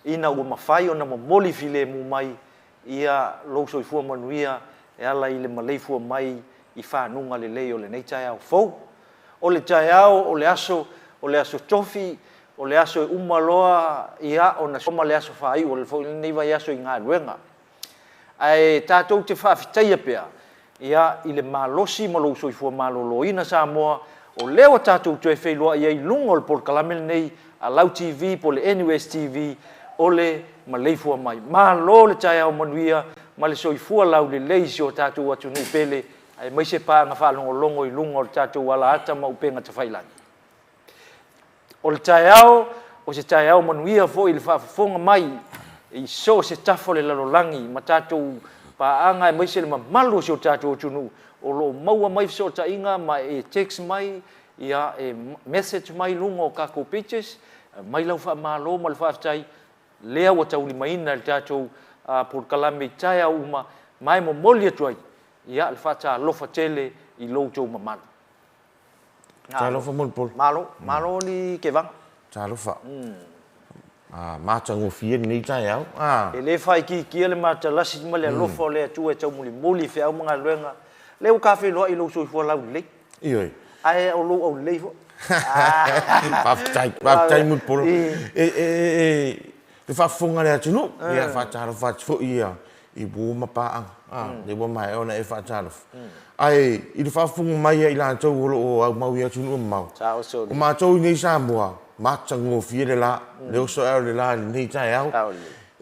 ina ua mafai ona momoli filemu mai ia lou soifua manuia e ala i le maleifua mai i fanuga lelei o lenei taeao fou. O le taeao o le aso, o le aso tofi, o le aso e uma loa ia ona ma le aso faaiu o foi lenei vaiaso i galuega. Ae tatou te faafetaia pea ia i le malosi ma lou soifua maloloina Samoa, o lea ua tatou toe feiloai ai i luga o le polokalame lenei a Lau TV po o le NUS TV o le maleifua mai. Malo le taeao manuia ma le soifua laulelei i si o tatou atunuu pele aemaise paaga faalogologo i luga o le tatou alaata ma upega tafailagi. O le taeao, o se taeao manuia foi i le faafofoga mai i so o se tafa o le lalolagi ma tatou paaga aemaise le mamalu o si o tatou atunuu o lo o maua mai fesootaiga ma e text mai, ia, e message mai i luga o tatou pages, aumai lau faamalo ma le faafetai, lea ua taulimaina e le tatou polokalame i taeao uma, ma e momoli atu ai, ia, le faatalofa tele i lo outou mamalu. Talofa Mulipola. Malo, malo li Kevaga. Talofa. Matagofie lenei taeao. E le faaitiitia le matalasi ma le alofa o le Atua e taumulimuli i feau ma galuega. Lea ua ta feiloai i lou soifua laulelei. Ioe. Ae o lou aulelei foi. Faafetai, faafetai Mulipola. E le faafofoga a le atunuu, ia faatalofa atu foi ia i uo ma paaga, lea ua maea ona e faatalofa. Ae i le faafofoga mai a i latou o lo o aumau i atunuu e mamao, o matou i inei i Samoa, matagofie le la, le oso ae o le la i lenei taeao.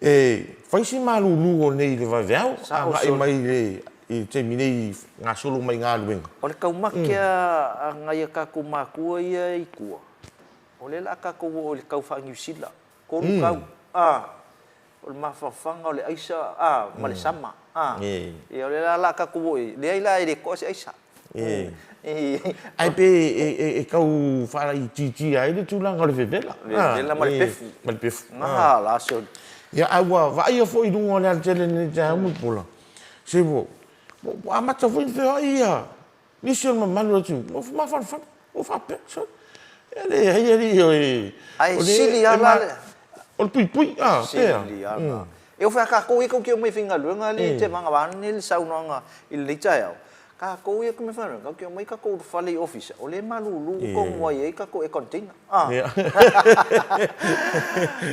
E fai si malulu o nei i le vaveao, agai mai i le taimi nei gasolo mai galuega. O le taumate a nai a tatou matua ia i tua, o lea o le a tatou oo i le tau faa-Niu Sila, 3 tau, a, o le mafafaga o le aisa, a, ma le sama, a. Ia, o lea la o le a tatou oo i ai, leai la e le toa se aisa. Ae pe e tau faalaitiitia ai le tulaga o le vevela. Vevela ma le pefu. Ma le pefu. A la soli. Ia, ae ua vaaia foi i luga o le alatele i lenei taeao Mulipola, se ua amata foi ona feoai ia Nisi o le mamalu o le atunuu, ua mafanafana, ua faapea, sole, e leai alii o e... Ae sili lava la le... O le puipui, a, pea. Sili lava la. E oo foi ia tatou ia tatou te omai e faigaluega alii te vagavane le saunoaga i lenei taeao, tatou ia e omai faigaluega, tatou te omai tatou ulufale i ofisa, o lea e malulu tonu ai ai tatou air container. A.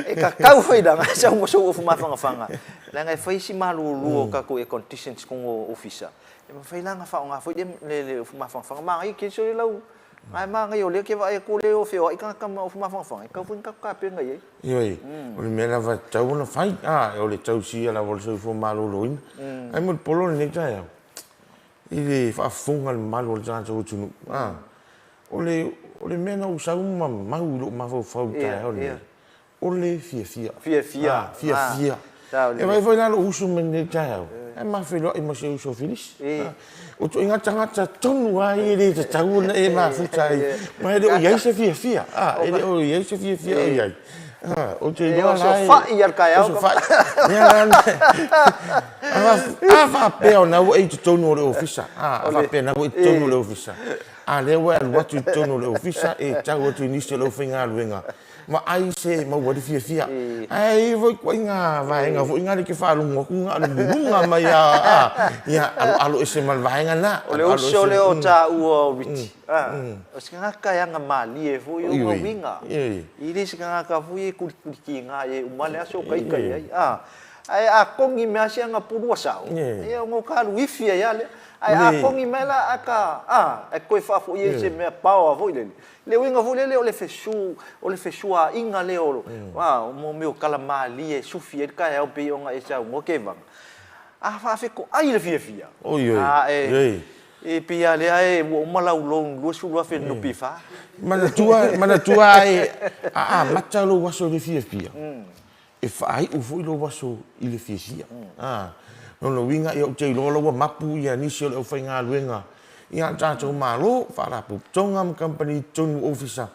E tatau foi la ona sau ma sou ofu mafanafana, leaga e fai si malulu o tatou air conditions i totonu o ofisa. E mafai la ona faaaoga foi le le ofu mafanafana. Manaia tele sole lau ae manaia o lea e te vaai atu o lea e o feoai tagata ma ofu mafanafana, e tatau foi ona tatou tapena i ai. Ioe, o le mea lava e tatau ona fai, o le tausia lava o le soifua maloloina. Ae mo le polo o lenei taeao, i le faafofoga a le mamalu o le tatou atunuu, o le mea na ou sau ma mau i lou mafaufau i le taeao lenei, O le fiafia. Fiafia. Fiafia. E vaai foi la lou uso mai lenei taeao, ae ma feiloai ma si ou uso Filisi. O ituaiga tagata tonu lava ia e le tatau ona e mafuta ai, ma e le o i ai se fiafia. E le o i ai se fiafia o i ai. Ou te iloa la e... O se fai lava le taeao. O se fai. A faapea o lena ua e i totonu o le ofisa, a faapea o lena ua e i totonu o le ofisa, a lea ua e alu atu i totonu o le ofisa e tau atu i nisi o le aufaigaluega, Vaai se maua ai le fiafia. Ae i ai foi ituaiga vaega foi na e te faalogo atu na o le muluga mai lava, ia aloalo ese ma le vaega lena. O le uso lea o taua o Riti, o se tagata e aga malie foi ona uiga. E le se tagata foi e tulitulikiga i ai uma le aso o ita i ai. Ae a togi mai lava si ana pulu ua sao, ia ona ota alu ifi ai lava lea. Ae a togi mai la ata, e toe faafoi ai se mea paoa foi lele, Le uiga foi lele o le fesu, o le fesuaaiga lea o, a, o mea o tala malie e sufi ai le taeao pei ona e saunoa Kevaga. A faafetoai le fiafia, a e, e pei lava lea e ua uma lau loan $20,000 i le NPF. Manatua, manatua ai, a amata lou aso i le fiafia, e faaiu foi lou aso i le fiafia. A, lona uiga, ia ou te iloa la ua mapu ia nisi o le aufaigaluega i a tatou Malo, Faalapotopotoga ma kamupani i totonu o ofisa,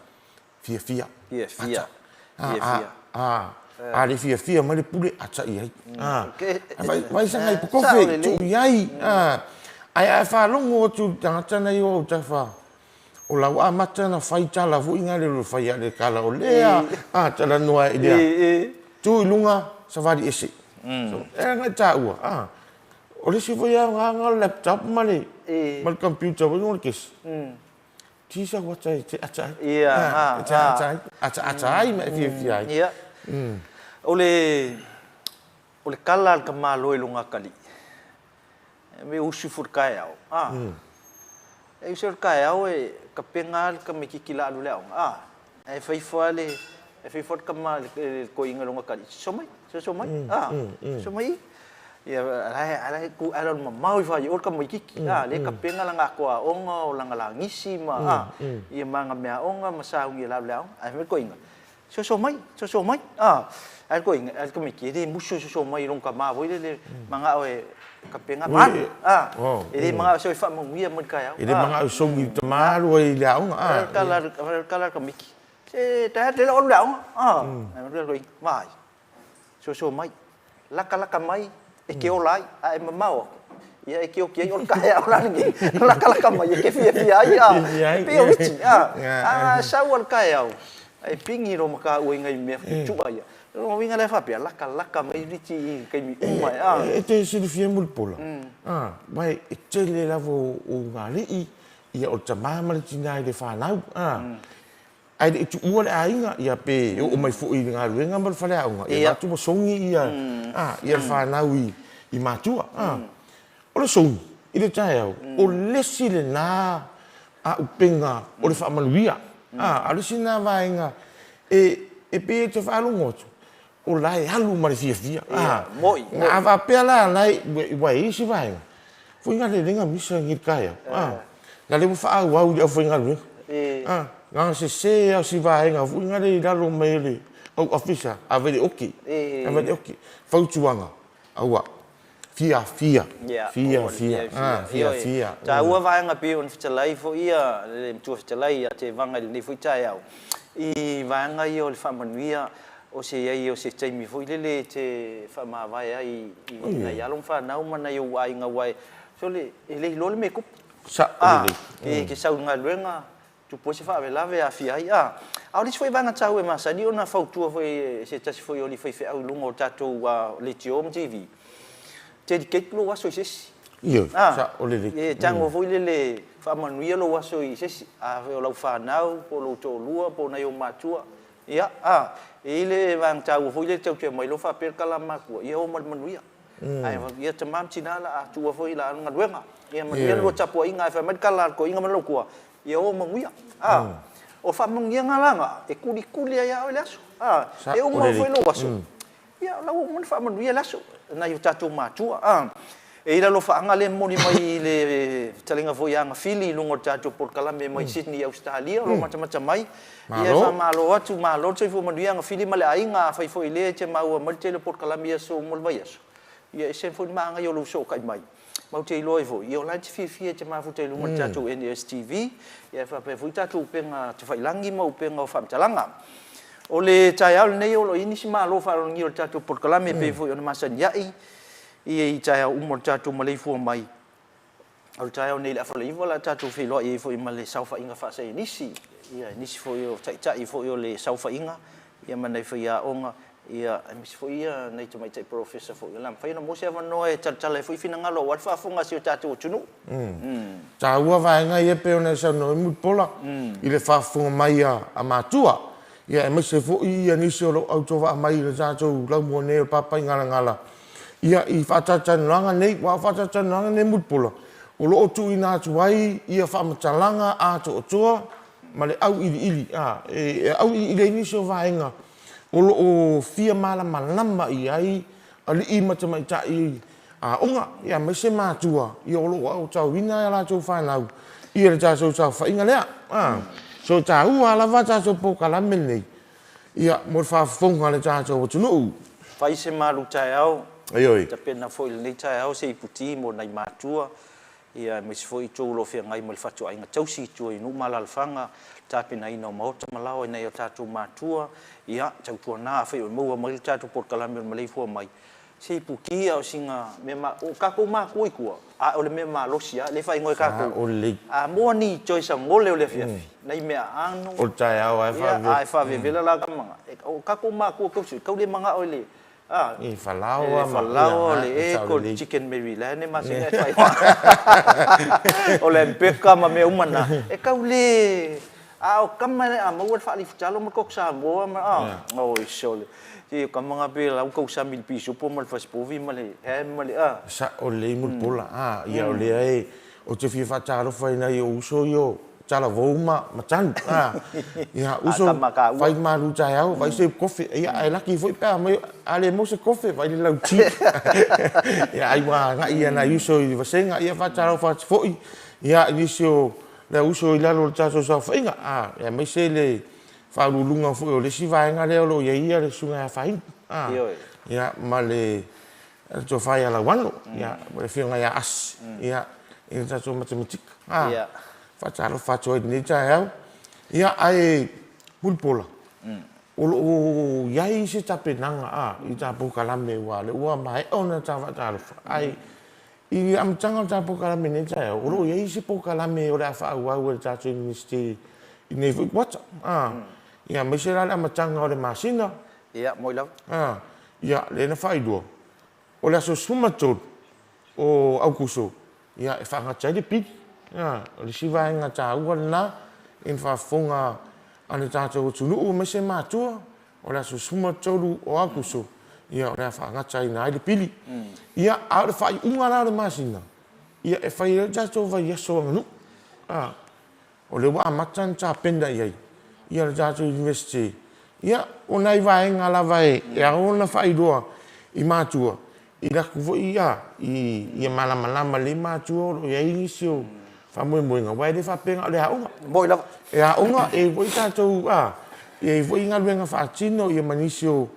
fiafia. Fiafia. Fiafia. A, a le fiafia mai le pule, ata i ai. A, vaai saga i pokofe, tuu i ai. A, ae a e faalogo atu i le tagata na i o autafa, O la ua amata ona fai tala foi na le fai a le tala o lea a talanoa ai lea. Tu i luga, savali ese. So, e leaga e taua, a, o le isi foi aoga o le laptop ma le, ma le computer foi o le kesi. Ti sau ata e te ata ai. Ia, a, e te ata ai, ata ata ai ma e fiafia ai. Ia. O le, o le kala a le tamaloa i lona atalii, e mea usu ifo i le taeao, a. E usu i le taeao e tapena lava le tamaitiiti o le a alu i le aoga, a. Ae fai ifo lava le, e fai ifo lava le tama, le toeaina i lona atalii, soso mai, soso mai, a, soso mai. Ia, a la e tu alualumamao ifo lava i o le tamaitiiti, a, lea e tapena lana atoa aoga, o lana lagisi ma, a, ia ma ana meaaoga ma sauni o le a alu i le aoga. Ae fai mai le toeaina, soso mai, soso mai, a. Ae le toeaina, ae le tamaitiiti, e le musu e soso mai i lona tama foi lele, manao e tapena ma alu, a. E le manao e sau e faamanuia mai i le taeao. E le manao e sogi i le tama alu ai i le aoga, a. O le tala a le tamaitiiti, se taeao tele o alu i le aoga, a. Ae fai mai le toeaina, vaai, soso mai, latalata mai e te ola ai, a e mamao atu, ia e te oti ai, o le taeao la lenei, latalata mai e te fiafia ai, a, e pei o iti, a, a sau lava le taeao, e pigi lou mataua i nai mea tutua ia. O lona uiga lea faapea, latalata mai Riti i taimi uma, a. E te silafia Mulipola, a, aua e tele lava o ulugalii, ia o le tama ma le tina i le fanau, a. Ae le i tuua le aiga, ia pe oo mai foi i le galuega ma le faleaoga, ia avatu ua sogi ia, a, ia le fanau i, i matua. A. O le sogi i le taeao, o le isi lena auupega o le faamanuia. A, a o le isi lena vaega e, e pei e te faalogo atu, o la e alu ma le fiafia. A, a faapea la, la e, ua i ai isi vaega, foi na le le misa i le taeao. A, la le ua faaauau i le aufaigaluega. A, na ona sese lava o si vaega foi na le i lalo mai o le au officer, ave i le oki, ave i le oki. Fautuaga, aua, fiafia, fiafia, a, fiafia. Taua vaega pei ona fetalai foi ia le Matua Fetalai ia Tevaga i lenei foi taeao, i vaega ia o le faamanuia o se i ai o se taimi foi lele e te faamavae ai i nai alo ma fanau ma nai ou aiga aua e, sole, e le iloa le mea e tupu. Sao lelei. E te sau i le galuega, tupu ai se faalavelave e aafia ai. A o le isi foi vaega taua e masani ona fautua foi e se tasi foi o alii faifeau i luga o tatou leitio ma TV, dedicate lou aso i se isi. Ioe, sao lelei. E tago foi lele, faamanuia lou aso i se isi, afai o lau fanau, po o lou toalua, po o nai ou matua, Ia, a, e i ai le vaega taua foi lea e tau te aumai loa faapea le tala a matua, ia o ma le manuia. Ae ia tama ma tina la a tuua foi la le galuega. Ia manuia le lua tapuaiga ae fai mai le tala a le toeaina ma le lautua, ia o manuia. A, o faamanuiaga la na, e kulikuli ai lava oe i le aso. A, e uma foi lou aso, Ia, o la ua uma ona faamanuia le aso e nai o tatou matua. A, e i ai le alofaaga lea e momoli mai i le fetalaiga foi ia Agafili i luga o le tatou polokalame mai Sydney i Ausetalia, o lo o matamata mai. Ia, e faamalo atu, malo le soifua manuia Agafili ma le aiga. Afai foi o lea e te maua mai le tele o polokalame i aso uma o le vaiaso, ia e ese foi le maagaia o lou fesootai mai. Matou te iloa ai foi, ia o la e te fiafia e te mafuta i luga o le tatou NSTV, ia e faapea foi tatou upega tafailagi ma upega o faamatalaga. O le taeao lenei o lo o i ai nisi malo faaaloalogia o le tatou polokalame e pei foi ona masani ai i taeao uma o le tatou maleifua mai. O le taeao nei i le afa le 9 o le a tatou feiloai ai foi ma le saofaiga faasaienisi, ia nisi foi o taitai foi o le saofaiga ia ma nai faiaoga, ia, aemaise foi ia nai tamaitai polofesa foi, o le a mafai ona maua se avanoa e talatala ai foi finagalo aua le faafofoga a si o tatou atunuu. Taua vaega ia pei ona e saunoa ai Mulipola i le faafofoga mai a matua, ia aemaise foi ia nisi o lo o autovaa mai i le tatou laumua nei o le Papaigalagala ia i faatalatalanoaga nei. Aua o faatalatalanoaga nei Mulipola, o lo o tuuina atu ai ia faamatalaga atoatoa ma le auiliili, a, e auiliili ai nisi o vaega o lo o fia malamalama i ai alii ma tamaitai aoga, ia aemaise matua ia o lo o aotauina a latou fanau i le tatou saofaiga lea. A, so e taua lava tatou polokalame lenei ia mo le faafofoga a le tatou atunuu. Fai se malu taeao, Ioe. Tapena foi i lenei taeao se iputi mo nai matua Ia, aemaise foi itu o lo o feagai ma le fatuaiga tausi i tua i nuu ma alaalafaga, le tapenaina o maota ma laoa i nai o tatou matua. Ia, tautuana afai o maua mai le tatou polokalame o le maleifua mai, Se ipuki a o sina mea ma, o kakou makua i tua, a o le mea malosi a, le faaigoa e kakou. A moa ni choice a gole o le afiafi, nai mea aano. O le taeao a e faavevela. A e faavevela la ka maga. O kakou makua kau kau le magao i le, a. E falaoa ma. E falaoa, le egg, o le chicken Maryland e masani ai faaigoa. O le peka ma mea uma na. E kau le, A o kama a maua le faalifutalo ma le koko Samoa ma a, oi sole. Se o kama nga pe lau kausami i le pisupo ma le fasipovi ma le ham ma le a. Sao lelei Mulipola, a, ia o lea e, ou te fia faatalofa i nai ou uso ia o Talavou ma Matanu, a, ia uso, fai malu taeao, fai se kofe, ia ae laki foi pe a aumai, a le maua se kofe, fai le lau ti. Ia ai ua agai ia nai uso i le vasega, ia faatalofa atu foi, ia i nisi o le uso i lalo o le tatou saofaiga, a, aemaise le faauluuluga foi o le isi vaega lea o lo o i ai ia le Susuga ia Fainu, a, ia, ma le Tofa ia Lauano, ia, ma le Afioga ia Asi, ia, i le tatou matematika, a, faatalofa atu ai i lenei taeao. Ia, ae Mulipola, o lo o i ai se tapenaga, a, i ta polokalame aua o lea ua maea ona ta faatalofa, ae I le amataga o le ta polokalame i lenei taeao, o lo o i ai isi polokalame o le a faaauau e le tatou Iunivesite i lenei foi kuata. Ia, aemaise la le amataga o le masina. Ia, moi lava. Ia, lea na faailoa, o le aso 13 o Aokuso, ia, e faagata ai le pili. O le isi vaega taua lena i le faafofoga a le tatou atunuu aemaise matua, O le aso 13 o Aokuso, ia, o le a faagataina ai le pili. Ia, a o le faaiuga la o le masina, ia, e fai ai le tatou vaiaso aganuu. A, o lea ua amata ona tapena i ai, ia, le tatou Iunivesite. Ia, o nai vaega lava e ao ona faailoa i matua, I laku foi ia, ia malamalama lelei matua o lo o i ai nisi o faamoemoega, aua e le faapea na o le aoga. Moi lava. E aoga, e i ai foi tatou, a, e i ai foi galuega faatino ia ma nisi o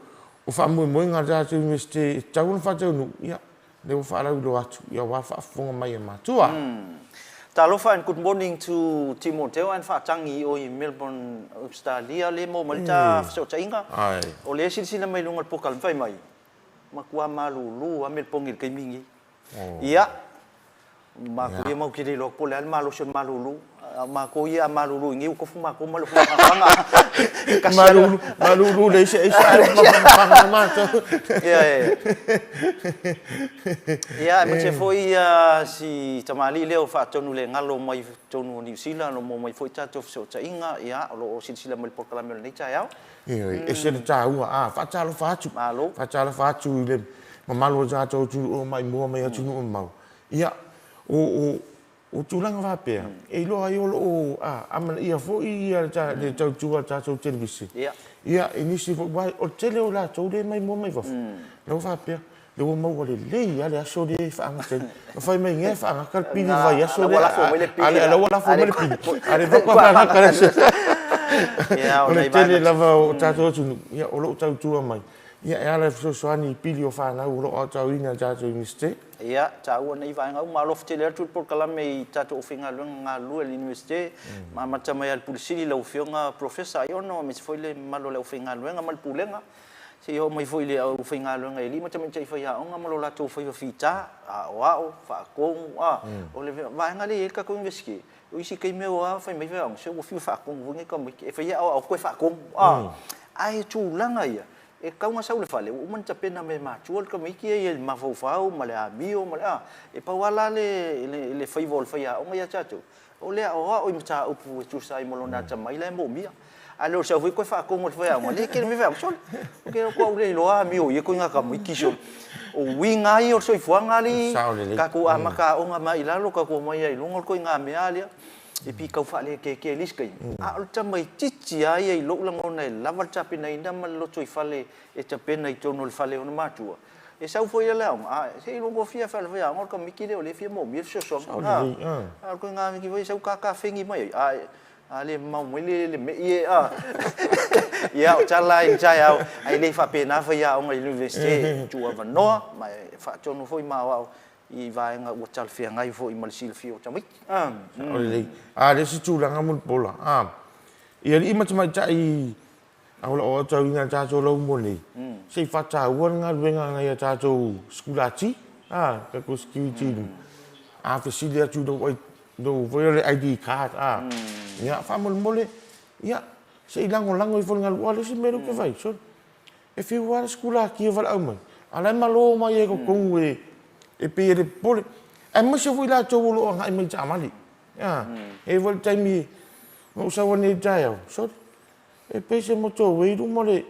faamoemoega a le tatou Iunivesite e tatau ona faataunuu, ia, lea ua faalauiloa atu, ia aua le faafofoga mai a matua. Talofa and good morning to Timoteo and Faatagi i o i Melbourne, Ausetalia lea e maua mai le ta fesootaiga. O lea e silasila mai i luga o le polokalame fai mai, Matua malulu lava Melipogi i le taimi lenei. Ia, matou ia matou te le iloa atu po o le a le malosi o le malulu. A o matou ia a malulu i inei ua tofu matou ma le fafaga. Malulu, malulu leai se aisa ae ua fafaga matou. Ia, ia. Ia, aemaise foi si tamalii lea o Faatonu le galo mai totonu o Niu Sila, o lo o maua mai foi tatou fesootaiga, ia, o lo o silasila mai i le polokalame o lenei taeao. Ioe, e ese le taua. A, faatalofa atu. Malo. Faatalofa atu i le mamalu o le tatou atunuu o maimoa mai atunuu mamao. Ia, o, o, o tulaga faapea, e iloa ai o lo o amanaia foi ia le tautua a le tatou televise. Ia. Ia, i nisi foi, aua o le tele o latou lea e maimoa mai fafo, lea ua faapea, Lea ua maua lelei lava le aso lea e faagata ai. Na fai mai nei e faagata le pili i le vaiaso lea, a o lea ua lafo mai le pili, a o lea faatoa faagata i le aso. O le tele lava o tatou atunuu o lo o tautua mai e ala i fesoasoani i pili o fanau o lo o aotauina i le tatou Iunivesite. Ia, taua nei vaega uma. Alofa tele atu le polokalame i tatou aufaigaluega galulue a le Iunivesite, ma amata mai lava i le Pule Sili, lau Afioga Professor Aiono, aemaise foi le mamalu o le aufaigaluega ma le Pulega. Seia oo mai foi i le aufaigaluega i alii ma tamaitai faiaoga ma lo latou faiva fita, aoao, faatonu, a. O le vaega lea e i ai le tatou Iunivesite, o isi taimi ua fai mai faiaoga, se ua fiu e faatonu foi nei tamaiti, e fai e aoao toe faatonu, a. Ae tulaga ia, e tatau ona sau i le fale, ua uma ona tapena mai e matua le tamaiti ia i le mafaufau ma le amio ma le a. E pau lava la le faiva o le faiaoga ia tatou, O le aoao i mataupu e tusa ai ma lona atamai la e moomia. A le o le sau foi toe faatonu e le faiaoga, lea e tele mai faiaoga, sole, ou te iloa au le iloa amio ia ituaiga tamaiti sole. O uiga lava ia o le soifuaga alii, tatou amata aoga mai i lalo, tatou omai ai i luga, o le ituaiga mea lea e pei tau faalekeke i le isi taimi. A o le tamaitiiti lava ia i lou lagona e lava le tapenaina ma le lotoifale e tapena i totonu o le fale o ona matua, E sau foi le aoga, a, se i logofia e le faiaoga o le tamaiti lea o lea e fia moomia le fesoasoani. A, a o le ituaiga tamaiti foi e sau tata fegi mai ai, a, a le mamao mai le me'i e, a. Ia, o tala lava i le taeao, ae le faapena faiaoga i le Iunivesite, e tuuavanoa ma e faatonu foi ma aoao i vaega ua talafeagai foi ma le silafia o tamaiti. Sao lelei. A, le isi tulaga Mulipola, a, i alii ma tamaitai A o lau aotauina i le tatou laumua nei, se i faataua le galuega a nai a tatou sikulati, a, tatou security i luma. A fesili atu i lou lou foi lea ID card, a, ia, faamolemole, ia, se i lagolago ifo i le galuega. Aua o le isi mea lea ou te vaai, sole, e fiu lava le sikulati e valaau mai, a o la e malo mai lava i totonu e pei e le popole, aemaise foi i latou o lo o agai mai i taavale. A, e i ai foi le taimi na ou sau ai nei i le taeao, sole, E pei se motor way i luma o le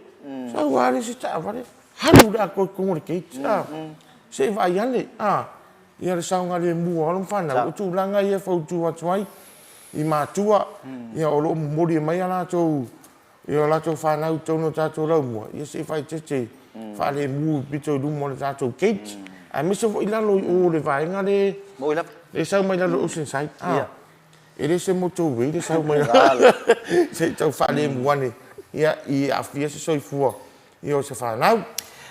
sau lava le isi taavale alu i le atoa i totonu o le gate a se i vaai ane a ia le saogalemu o alo ma fanau. O tulaga ia e fautua atu ai i matua ia o lo o momoli mai a latou ia o latou fanau i totonu o tatou laumua ia se i faaeteete faalemu i pito i luma o le tatou gate aemaise foi lalo i o le vaega lea e sau mai lalo i Ocean Side a. E le se motorway le sau mai se i tau faalemu ane ia i aafia se soifua ia o se fanau.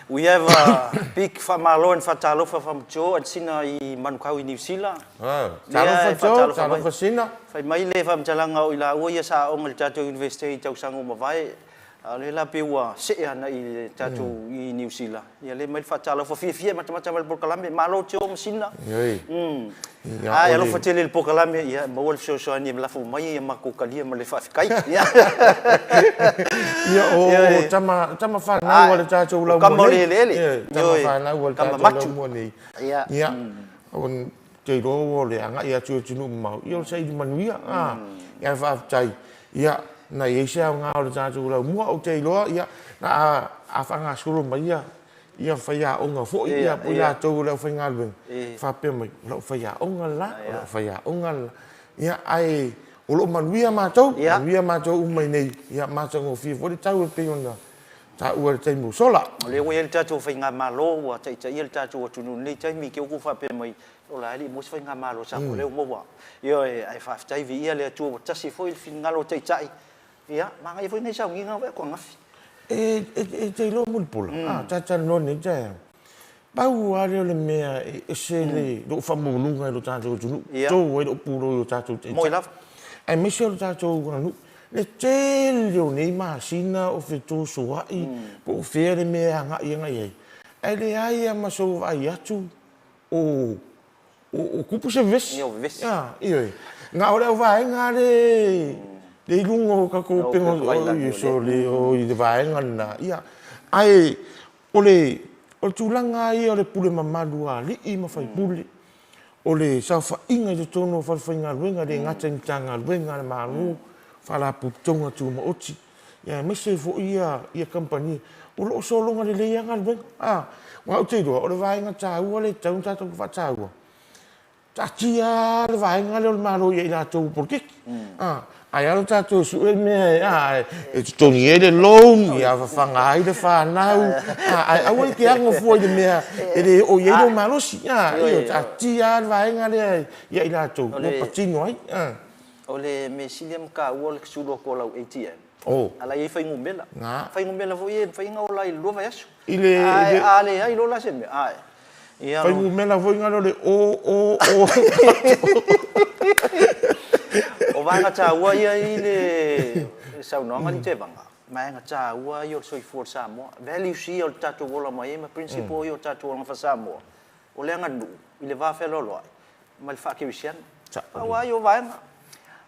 We have a big faamalo and faatalofa from Joe and Sina i Manukau i Niu Sila. Talofa Joe, talofa Sina. Fai mai le faamatalaga o i laua ia sa aoga i le tatou Universite i tausaga ua mavae, a o lea la pei ua see ana i le tatou i Niu Sila. Ia lea mai le faatalofa fiafia e matamata mai i le polokalame. Malo Joe ma Sina. Ae alofa tele i le polokalame, ia maua le fesoasoani e lafo mai ia matou talia ma le faafetai. Ia o tama tama fanau a le tatou laumua nei. Tama o le eleele. Tama fanau a le tatou laumua nei. Ia ou te iloa ua le agai atu i atunuu mamao, ia o le saili manuia. Ia faafetai. Ia, na i ai se aoga o le tatou laumua, ou te iloa, ia, na a faagasolo mai ia, ia faiaoga foi, ia, po o i latou o le aufaigaluega, faapea mai, o lau faiaoga le la, o lau faiaoga le la. Ia, ae o lo o manuia matou, manuia matou uma i inei, ia, matagofie foi le tau e pei ona taua i le taimi ua sola. O lea ua i ai le tatou faigamalo ua taitaia le tatou atunuu i lenei taimi, i te i ua faapea mai, Ola e le i maua se faigamalo a Samoa, lea ua maua. Ioe, ae faafetai viia le Atua ua tasi foi le finagalo o Taitai. Ia, manaia foi nai sauniga atu ananafi. E te iloa Mulipola, a ta talanoa i lenei taeao, pau lava lea o le mea e ese lou faamaualuga i lo tatou atunuu, to ai lou pulou i o tatou taitai, aemaise o le tatou aganuu, le tele o nei masina o fetosoai po o fea le mea e agai agai ai, ae leai lava ma sou vaai atu o o tupu se vevesi. Ia, o vevesi. Ah, ioe. Na o le auvaega lea le i luga o tatou upega o i le vaega lena. Ia, ae o le o le tulaga lava ia o le pule mamalu a alii ma faipule, o le saofaiga i totonu o falefaigaluega, e le gata i Matagaluega a le Malo, Faalapotopotoga Tumaoti, ia aemaise ai foi ia kamupani o lo o sologa lelei lava galuega. A, aua ou te iloa o le vaega taua lea e tatau ona tatou faataua, taatia lava le vaega lea o le Malo ia i latou o poloketi. A, ae alu tatou e sue mea a, e totogi ai le loan, ia fafaga ai le fanau, a, ae aua e te ago fua i le mea e le oo i ai lou malosi. A, ioe, taatia lava le vaega lea ia i latou ua patino ai. A. O le mea sili ma taua o le sulu atu o lau ATM. Oh. A la e i ai fuainumera. Na. Fuainumera foi ia e mafai ona ola ai i le 2 vaiaso. I le Ae a leai loa la se mea, ae. Ia Fuainumera foi na o le o o o. O vaega taua ia i le saunoaga alii Tevaga, vaega taua ia o le soifua o le Samoa. Values ia o le tatou ola mai ai ma principle ia o le tatou olaga faa-Samoa. O le aganuu i le va fealoaloai ma le faakerisiano. Pau lava ia o vaega.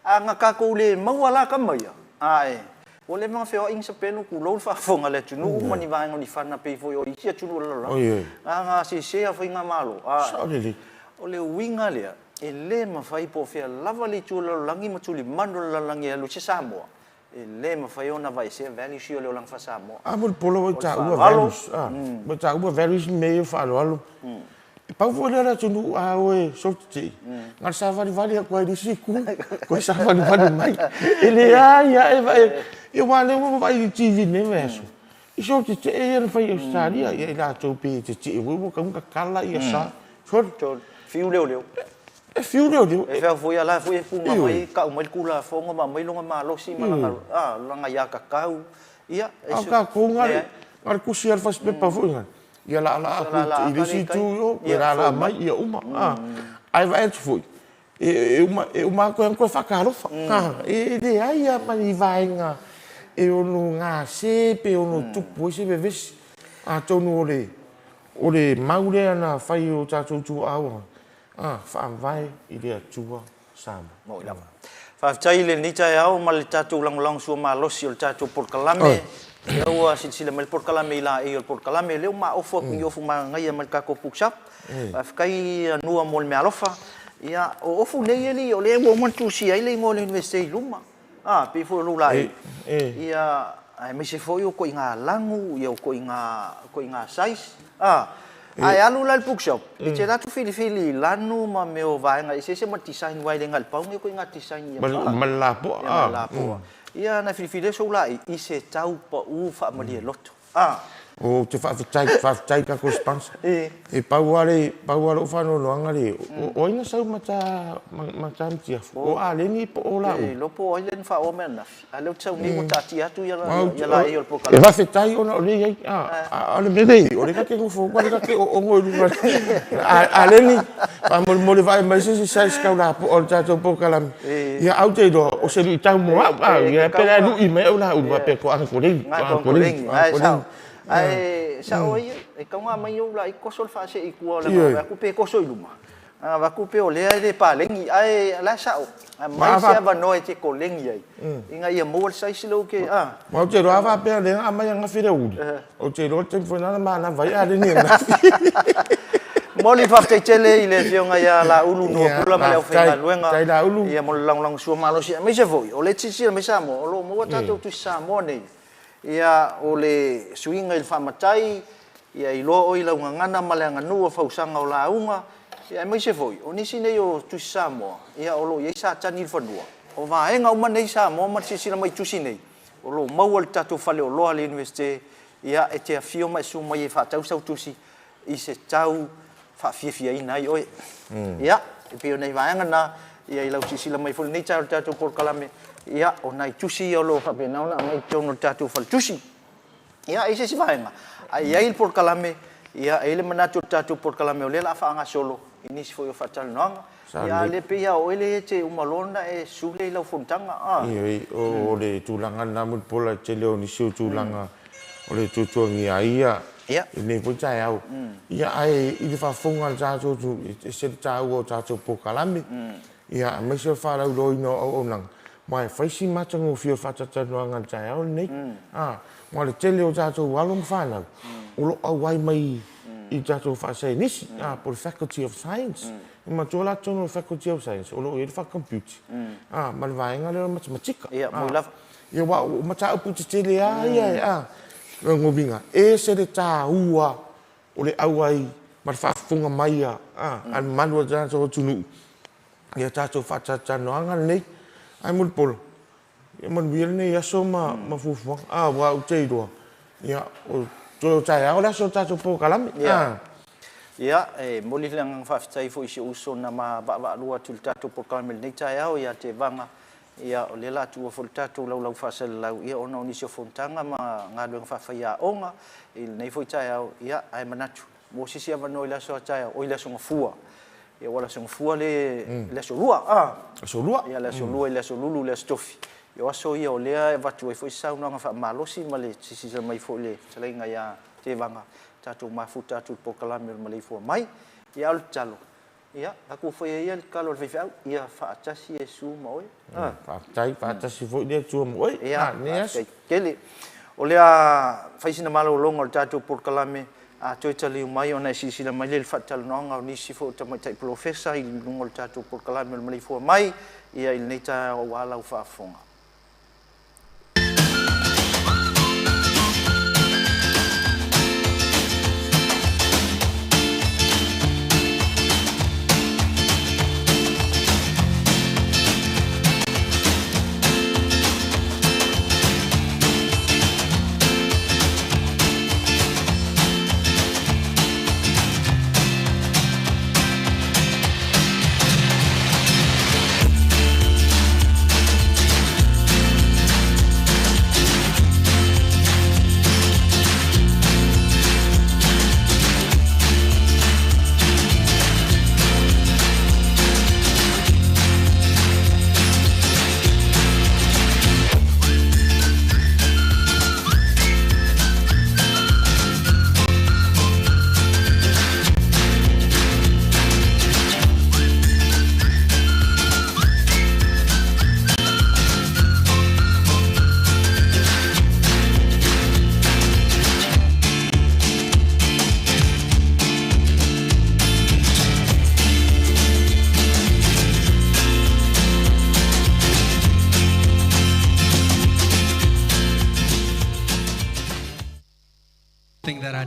A na tatou le maua la tama ia, ae ua leva ona feoai ni sapelu, tulou le faafofoga a le atunuu ma ni vaega o ni fana pei foi o isi atunuu o le lalolagi. Na ona sese lava o faigamalo. O le uiga lea, e le mafai po o fea lava le itu o le lalolagi ma tulimanu o le lalolagi e alu ai se Samoa, E le mafai ona aveesea values ia o le olaga faa-Samoa. A Mulipola ua e taua values, a, ua e taua values ma mea ia o faaaloalo. E pau foi lea o le atunuu a o e solo tetee, na o le savalivali atu lava i le isi itu, toe savalivali mai. E leai lava e vaai, ia aua o lea ua vaai i le TV i lenei vaiaso, i solo tetee ia na fai i Ausetalia, ia i latou pei e tetee foi ua tatau ona tatala ia sa. Sole. Fiu leoleo. E fiu leoleo. E feau foi a la foi e puna mai, tau mai le Tulafono ma aumai lona malosi ma lana, a, lana aiatatau. Ia, e. A o tatou na o le tusi lava o le fasipepa foi lea, ia laalaa atu i le isi itu i o, ia laalaa mai, ia uma. Ae vaai atu foi, e uma, e uma atu e toe faatalofa. E leai lava ma ni vaega. e ono gase pe ono tupu ai se vevesi. Atonu o le o le mau lea na fai e o tatou tuaau, a, faavae i le Atua Samoa. Moni lava. Faafetai i lenei taeao ma le tatou lagolago sua malosi o le tatou polokalame. Lea ua silasila mai le polokalame i laei o le polokalame, lea ua maofu atu i ofu manaia mai le tatou bookshop. Faafetai Nua mo le meaalofa. Ia, o ofu nei alii o lea ua uma ona tusia ai le igoa o le Iunivesite i luma. A, pei foi o lou laei. Ia, aemaise foi o ituaiga lanu, ia o ituaiga size. A, ae alu la i le bookshop, e te alu atu filifili i lanu ma mea o vaega eseese ma design aua e le na o le pau lenei o ituaiga design ia. Ma le lapoa. Ia ma le lapoa. Ia ona e filifili ai sou laei i se tau pau faamalie loto. A. Ou te faafetai, faafetai i tatou sponsor. E pau lava le, pau lava lou faanoanoaga le, o ai na sau ma ta, ma ta mutiafu? O Aleni po o Laulu? E le iloa po o ai lea na faaoa mai ananafi, a o lea ou te sau nei ua taatia atu laei o le polokalame. E faafetai ona o lea e i ai, a o le mea lea e i ai, o lea ta te nofo uma, o lea ta te oogo i luga. Aleni, faamolemole vaai mai se isi size tau lapoa o le tatou polokalame. Ia ae ou te iloa o se luitau mo au, a, ia pe la e lui mai au Laulu faapea toaga koleni, toaga koleni, toaga koleni. Ae sao ai, e tatau ona aumai ou laei toso le faasee i tua leaga a vaai atu pe toso i luma, a avatu pei o lea e le paleni, ae o la e sao. Aumai se avanoa e te koleni ai ina ia maua le size lea ou te, a. Ma ou te iloa a faapea o lea na aumai ananafi le uli, ou te iloa le taimi foi lena na manava ai Aleni ananafi. Momoli le faafetai tele i le Afioga ia Laulu Nuapula ma le aufaigaluega Faafetai Laulu. Ia mo le lagolagosua malosi aemaise foi o lea e te silasila mai Samoa o lo o maua tatou Tusi Samoa nei. Ia, o le suiga i le faamatai, ia iloa oe i lau gagana ma le aganuu o fausaga o lauga, ia aemaise foi o nisi nei o Tusi Samoa, ia o lo o i ai Satani i le fanua. O vaega uma nei Samoa ma le silasila mai i tusi nei, o lo o maua i le tatou faleoloa a le Iunivesite, ia e te afio ma e susu mai e faatau sau tusi i se tau faafiafiaina ai oe. Ia, e pei o nai vaega na, ia i lau silasila mai foi i lenei taeao i le tatou polokalame, ia, o nai tusi ia o lo o faapena ona aumai i totonu o le tatou faletusi. Ia, e i ai se isi vaega, ae i ai le polokalame, ia, e i ai le manatu o le tatou polokalame o lea o le a faagasolo i nisi foi o faatalanoaga. Ia, a o lea e pei lava o oe lea e te uma loa ona e sule i lau fonotaga, a. Ioe, o le tulaga lena Mulipola, e tele o nisi o tulaga o le tuatuagia ai ia i lenei foi taeao. Ia, ae i le faafofoga a le tatou atunuu, e ese le taua o tatou polokalame, ia, aemaise o le faalauiloaina o auaunaga, aua e fai si matagofie o le faatalatalanoaga i le taeao lenei. Aua o le tele o tatou alo ma fanau o lo o auai mai i tatou faasaienisi, po o le Faculty of Science. E manatua la totonu o le Faculty of Science o lo o i ai le faa-computer ma le vaega lea o le matematika. Ia, moi lava. Ia, aua o mataupu tetele lava ia, a. O lona uiga, e ese le taua o le auai ma le faafofoga mai a le mamalu o le tatou atunuu i a tatou faatalatalanoaga lenei. Ae Mulipola, Ia manuia lenei aso ma fuafuaga. A, aua ou te iloa, ia, o toe o taeao le aso o le tatou polokalame. Ia, ia, e momoli le agaga faafetai foi i si ou uso na ma vaavaalua atu i le tatou polokalame i lenei taeao ia Tevaga. Ia, o lea o le a tuua foi le tatou laulau faasalalau, ia, ona o nisi o fonotaga ma galuega faafaiaoga i lenei foi taeao. Ia, ae manatu, maua se isi avanoa i le aso a taeao, oi le Aso Gafua. Ia aua o le Aso Gafua le, le Aso Lua, a. Aso Lua. Ia le Aso Lua i le Aso Lulu i le Aso Tofi. Ia o aso ia o lea e avatu ai foi se saunoaga faamalosi ma le silasila mai foi i le fetalaiga ia Tevaga, tatou mafuta atu i le polokalame o le maleifua mai. Ia a o le tatalo, ia, tatou faia ia le tatalo a le faifeau, ia faatasi Iesu ma oe. Faafetai, faatasi foi le Atua ma oe. Ia, faafetai tele. O le a fai sina malologa o le tatou polokalame, a toe taliu mai ona e silasila mai lea i le faatalanoaga o nisi foi o tamaitai polofesa i luga o le tatou polokalame o le maleifua mai ia i lenei taeao aua lau faafofoga.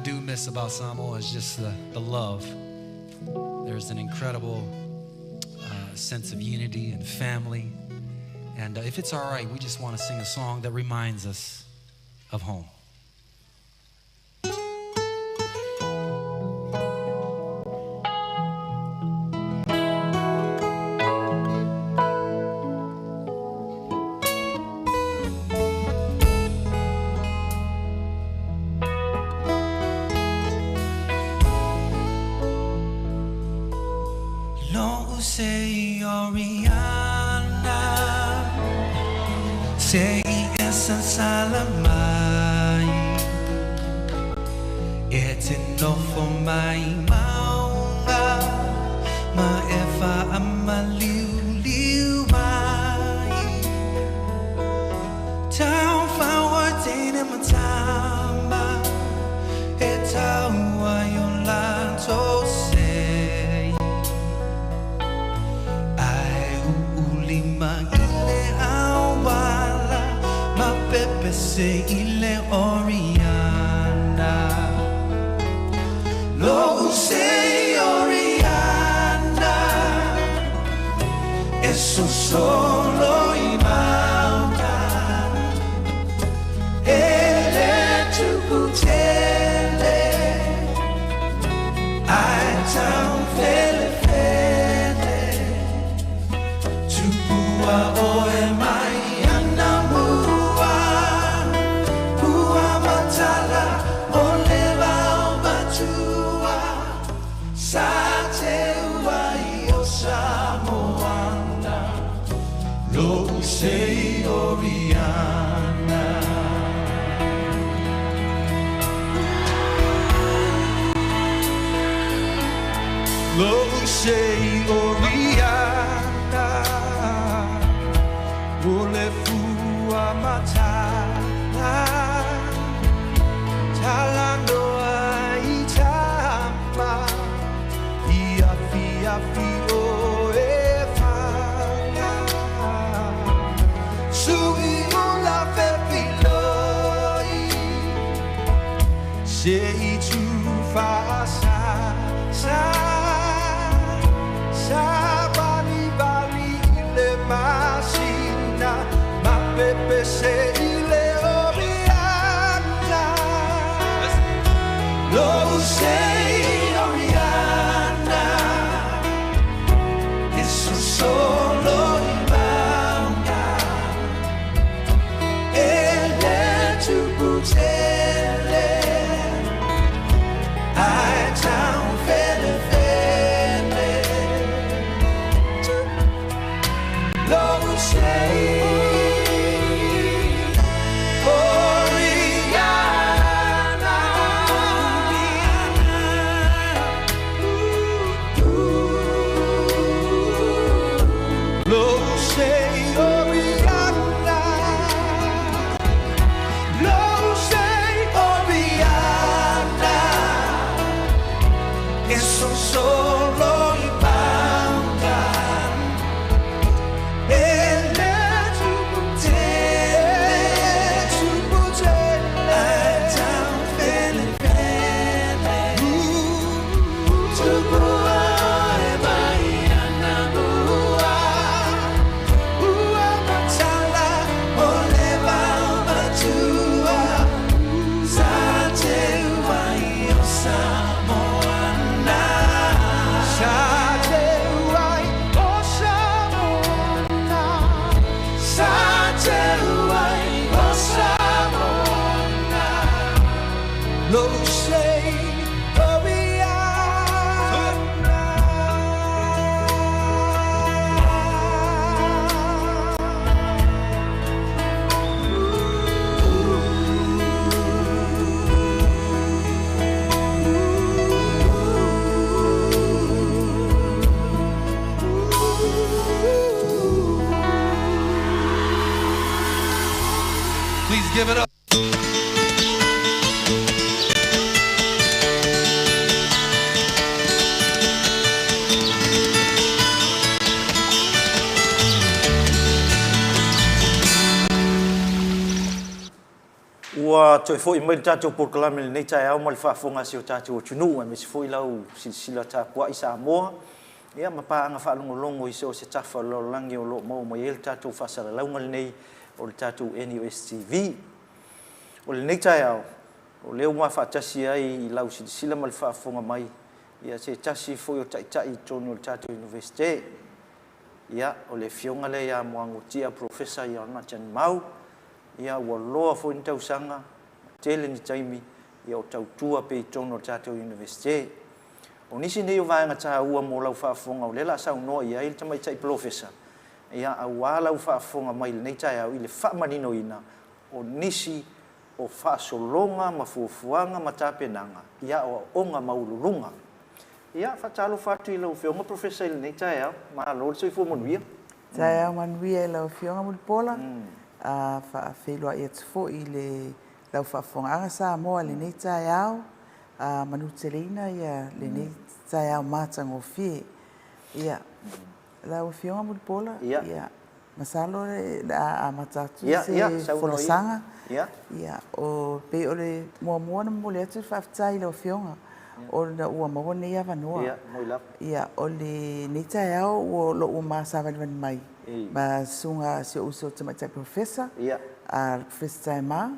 do miss about Samoa is just the, the love. There's an incredible uh, sense of unity and family. And uh, if it's all right, we just want to sing a song that reminds us of home. Lo'u se Oriana Se i esa salamai E te nofo mai maunga Ma e whaamaliuliu mai Tau whaoa teine matama E taua i o latou sei Ae uulima i le auala Ma pepese i le Oriana Lo'u sei Oriana E sosolo i mauta E le tupu tele Ae tau felefele Tupua oe mai ana mua Pua matala o le vao matua Sa teua i o Samoana Lo'u sei Oriana Lo'u sei Oriana O le fua matala Talanoa i tama I afiafi o e fana Sui ula fefiloi Se i tu faasa sa Sa vali vali i le masina Ma pepese i le Oriana Lo'u sei Oriana E sosolo i mauga E le tupu tele Ae tau felefele Lo'u sei Oriana Lo'u sei Oriana Lo'u sei Oriana E sosolo i mauga E le tupu tele Tupu tele Ae tau felefele Tupua oe mai ana mua Ua matala o le vao matua Sa teua i o Samoana. Ua toe foi mai le tatou polokalame i lenei taeao ma le faafofoga a si o tatou atunuu aemaise foi lau silasila tapuai Samoa ia ma paaga faalogologo i so o se tafa o le lalolagi o lo o maua mai ai le tatou faasalalauga lenei o le tatou NUS TV. O lenei taeao, o lea ua faatasi ai i lau silasila ma le faafofoga mai ia se tasi foi o taitai i totonu o le tatou Iunivesite. Ia, o le afioga lea ia Muagututia Professor Ionathan Mau, ia ua loa foi ni tausaga, ua tele ni taimi ia o tautua pea i totonu o le tatou Iunivesite. O nisi nei o vaega taua mo lau faafofoga o lea o le a saunoa i ai le Tamaitai Polofesa, ia aua lau faafofoga mai i lenei taeao i le faamaninoina o nisi o faasologa ma fuafuaga ma tapenaga i aoaoga maualuluga. Ia, faatalofa atu i lau Afioga Professor i lenei taeao. Malo le soifua manuia. Taeao manuia i lau Afioga Mulipola. A faafeiloai atu foi i le lau faafofogaaga Samoa i lenei taeao. A manuteleina ia lenei taeao matagofie. Ia, lau Afioga Mulipola, ia, masalo o le a amata atu se folasaga. Ia, o, pei o le muamua ona momoli atu le faafetai i lau Afioga ona ua maua lenei avanoa. Ia, o lenei taeao o lo o ua ma savalivali mai ma susuga si ou uso tamaitai Professor, le Professor Taema.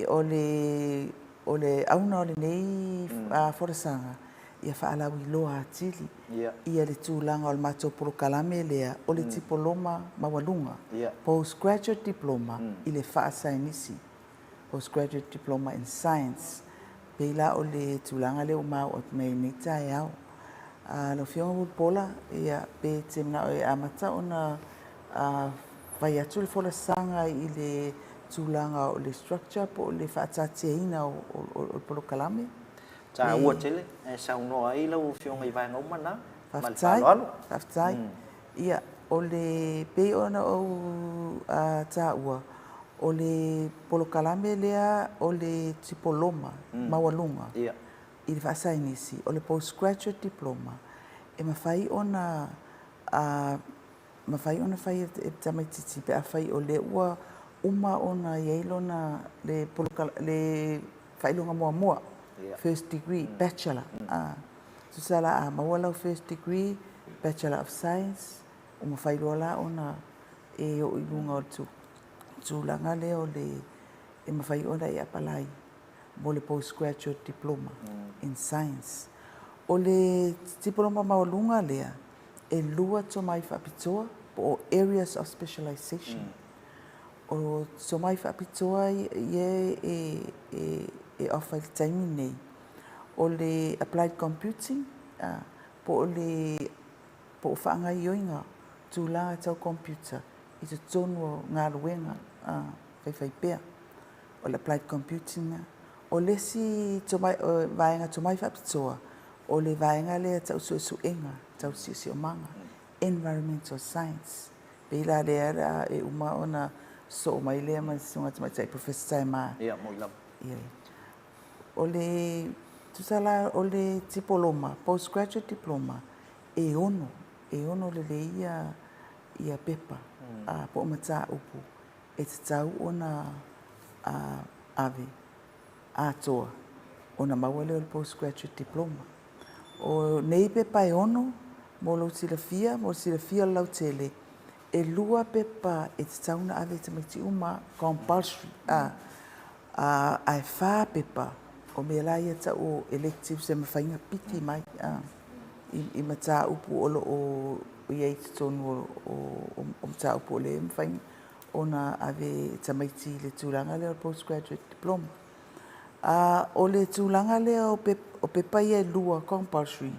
O le o le auga o lenei folasaga, ia faalauiloa atili ia le tulaga o le matou polokalame lea o le Tipoloma Maualuga, Postgraduate Diploma i le Faasaienisi, Postgraduate Diploma in Science. Pei la o le tulaga lea ua ma oo atu nei i lenei taeao. Lau Afioga Mulipola, ia pe e te manao e amata ona fai atu le folasaga i le tulaga o le structure po o le faataatiaina o le polokalame. Taua tele e saunoa ai lau Afioga i vaega uma na. Ma le faaaloalo. Faafetai. Ia, o le, pei ona ou taua, o le polokalame lea o le tipoloma maualuga i le faasaienisi, o le postgraduate diploma, e mafai ona mafai ona fai e le tamaitiiti pe afai o lea ua uma ona i ai lona le le faailoga muamua, first degree, bachelor. Tusa la a maua lau first degree, Bachelor of Science, ua mafai loa la ona e oo i luga o le tulaga lea o le e mafai ona e apalai mo le Postgraduate Diploma in Science. O le tipoloma maualuga lea, e lua tomai faapitoa po o areas of specialization. O tomai faapitoa ia e offer i le taimi lenei, o le Applied Computing po o le po o faagaoioiga tulaga tau computer i totonu o galuega faifaipea. O le Applied Computing lena. O le isi tomai, vaega tomai faapitoa, o le vaega lea tau suesuega tau siosiomaga, Environmental Science. Pei la lea la e uma ona sosoo mai lea ma le Susuga Tamaitai Professor Taema. Ia, moi lava. Ia. O le, tusa la o le tipoloma, postgraduate diploma, e ono, e ono lelei ia, ia pepa, a, po o mataupu e tatau ona a, ave atoa ona maua lea o le postgraduate diploma. O nei pepa e ono, mo lou silafia, mo le silafia o le lautele, e lua pepa e tatau ona ave i tamaiti uma, compulsory, a, ae fa pepa o mea la ia tau o electives e mafai ona piki mai a, i mataupu o lo o i ai i totonu o mataupu o lea e mafai ona ave e tamaiti i le tulaga lea o le postgraduate diploma. A, o le tulaga lea o pepa ia e lua compulsory,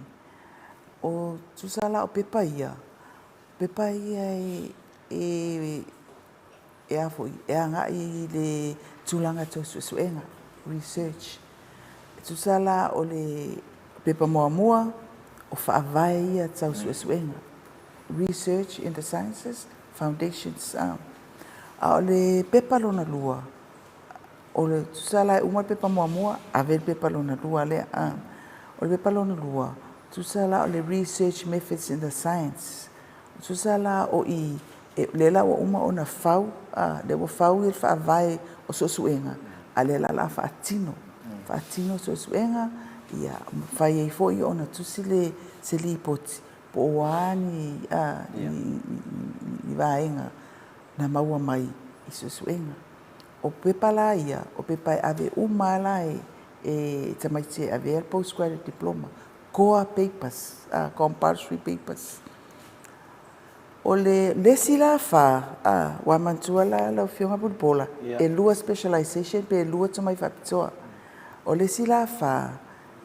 o tusa la o pepa ia, pepa ia e e a foi, e agai i le tulaga tau suesuega, research. E tusa la o le pepa muamua, o faavae ia tau suesuega, research in the sciences, foundations. A o le pepa lona lua, o le tusa la e uma le pepa muamua, ave le pepa lona lua lea. O le pepa lona lua, tusa la o le research methods in the science. Tusa la o i, lea la ua uma ona fau, lea ua fau le faavae o suesuega, A o lea la o le a faatino, faatino suesuega, ia mafai ai foi ona tusi le se lipoti po o a ni, ni, ni vaega na maua mai i suesuega. O pepa la ia, o pepa e ave uma lava la e, e tamaiti e avea le Postgraduate Diploma, core papers, compulsory papers. O le isi la fa, ua manatua la lau Afioga Mulipola, e lua specialization pe lua tomai faapitoa. O le isi la fa,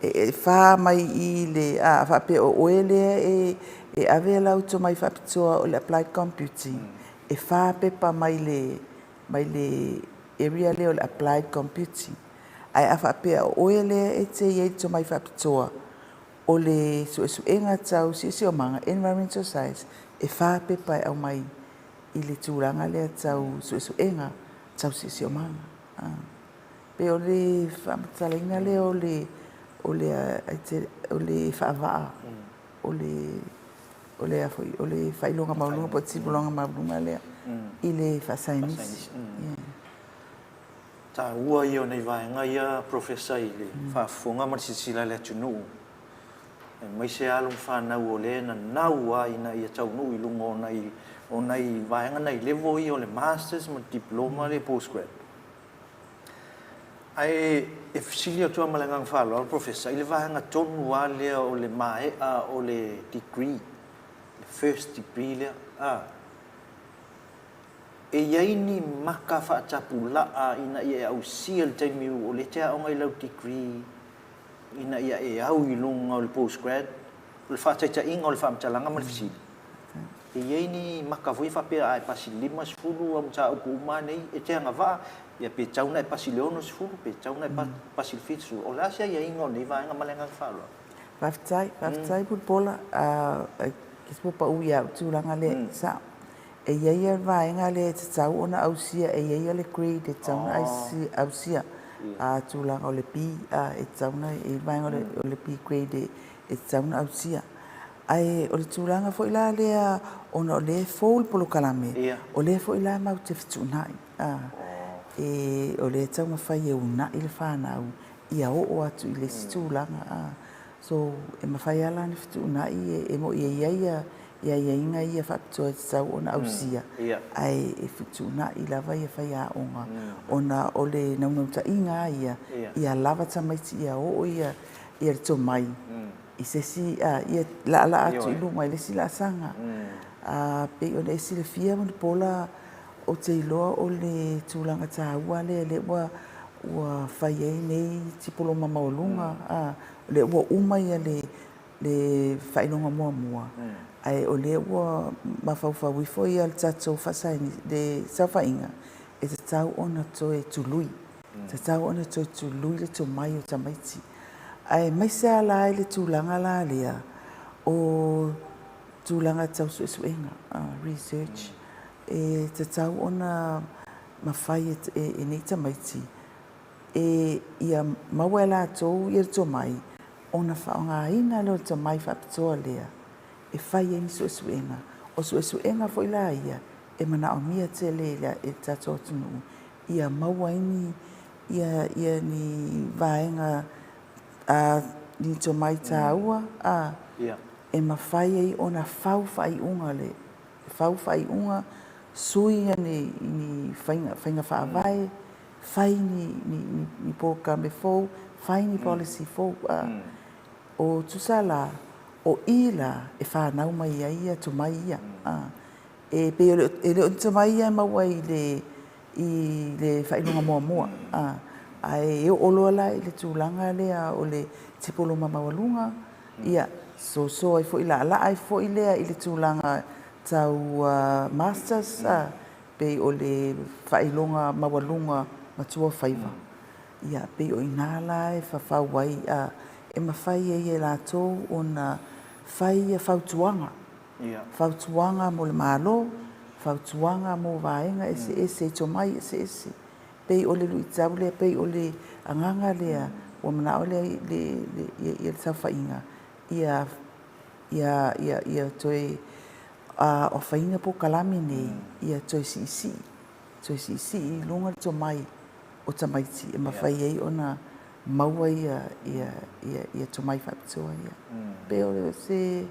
e fa mai i le, a faapea o oe lea e ave lau tomai faapitoa o le applied computing, e fa pepa mai le, mai le area lea o le applied computing. Ae a faapea o oe lea e te i ai i le tomai faapitoa, o le suesuega tau siosiomaga, environmental science, e fa pepa e aumai i le tulaga lea tau suesuega tau siosiomaga. Pei o le faamatalaina lea o le o le o le faavaa o le o le a foi o le faailoga maualuga po o le tipologa maualuga lea i le faasaienisi. Taua ia o nai vaega ia Professor i le faafofoga ma le silasila a le atunuu, aemaise alo ma fanau o lea e nanau lava ina ia taunuu i luga o nai o nai vaega nai level ia o le Masters ma le Diploma lea Postgrad. Ae e fesili atu lava ma le agaga faaaloalo Professor i le vaega tonu lava lea o le maea o le degree, le first degree lea a. E i ai ni maka faatapulaa ina ia e ausia i le taimi o lea e te aoga i lau degree ina ia e au i luga o le postgrad? O le faataitaiga o le faamatalaga ma le fesili, e i ai ni maka foi faapea a e pasi i le 50 au mataupu uma lava nei e te agavaa, ia pe tatau ona e pasi i le 60, pe tatau ona e pasi i le 70. O le a se aiaiga o nei vaega ma le agaga faaaloalo? Faafetai, faafetai Mulipola. Kisi ua pau ia au tulaga lea, e sao. E i ai le vaega lea e tatau ona ausia, e i ai le grade e tatau ona ausia, a tulaga o le B, e tatau ona, e i ai le vaega o le B grade e tatau ona ausia. Ae o le tulaga foi la lea ona o lea e fou le polokalame, o lea foi la matou te fetuunai, o lea e taumafai e uunai le fanau ia oo atu i le isi tulaga. So, e mafai lava la ona fetuunai, e moni e i ai aiaiga ia faapitoa e tatau ona ausia, ae e fetuunai lava faiaoga ona o le naunautaiga lava ia, ia lava tamaiti ia oo le tomai i se isi, ia laalaa atu i luga i le isi laasaga. E pei ona e silafia Mulipola, ou te iloa o le tulaga taua lea lea ua ua fai ai nei tipoloma maualuga, o lea ua uma le le faailoga muamua, ae o lea ua mafaufau ifo le tatou faasaini, le saofaiga, e tatau ona toe tului, tatau ona toe tului le tomai o tamaiti. Aemaise lava la i le tulaga la lea o tulaga tau suesuega, research, e tatau ona mafai e nei tamaiti e ia maua e latou le tomai ona faaaogaina lea o le tomai faapitoa lea e fai ai ni suesuega. O suesuega foi la ia e manaomia tele e le tatou atunuu ia maua ai ni ia ia ni vaega ni tomai taua e mafai ai ona fau faaiuga le fau faaiuga, sui ni ni faiga faiga faavae, fai ni ni ni polokalame fou, fai ni policy fou. O tusa la, o i la e fanau mai ai ia tomai ia. E pei e le o ni tomai ia e maua i le i le faailoga muamua, ae e oo loa la i le tulaga lea o le tipoloma maualuga, ia, soso ai foi, laalaa ai foi lea i le tulaga tau masters, pei o le faailoga maualuga matuaofaiva, ia, pei o i ina la e fafau ai, e mafai ai e latou ona fai fautuaga, fautuaga mo le Malo, fautuaga mo vaega eseese i tomai eseese. Pei o le luitau lea, pei o le agaga lea ua manao le le saofaiga ia ia ia ia toe aofaina polokalame nei ia toe siisii, toe siisii i luga le tomai. o tamaiti e mafai ai ona maua ia ia ia ia tomai faapitoa ia. Pe o se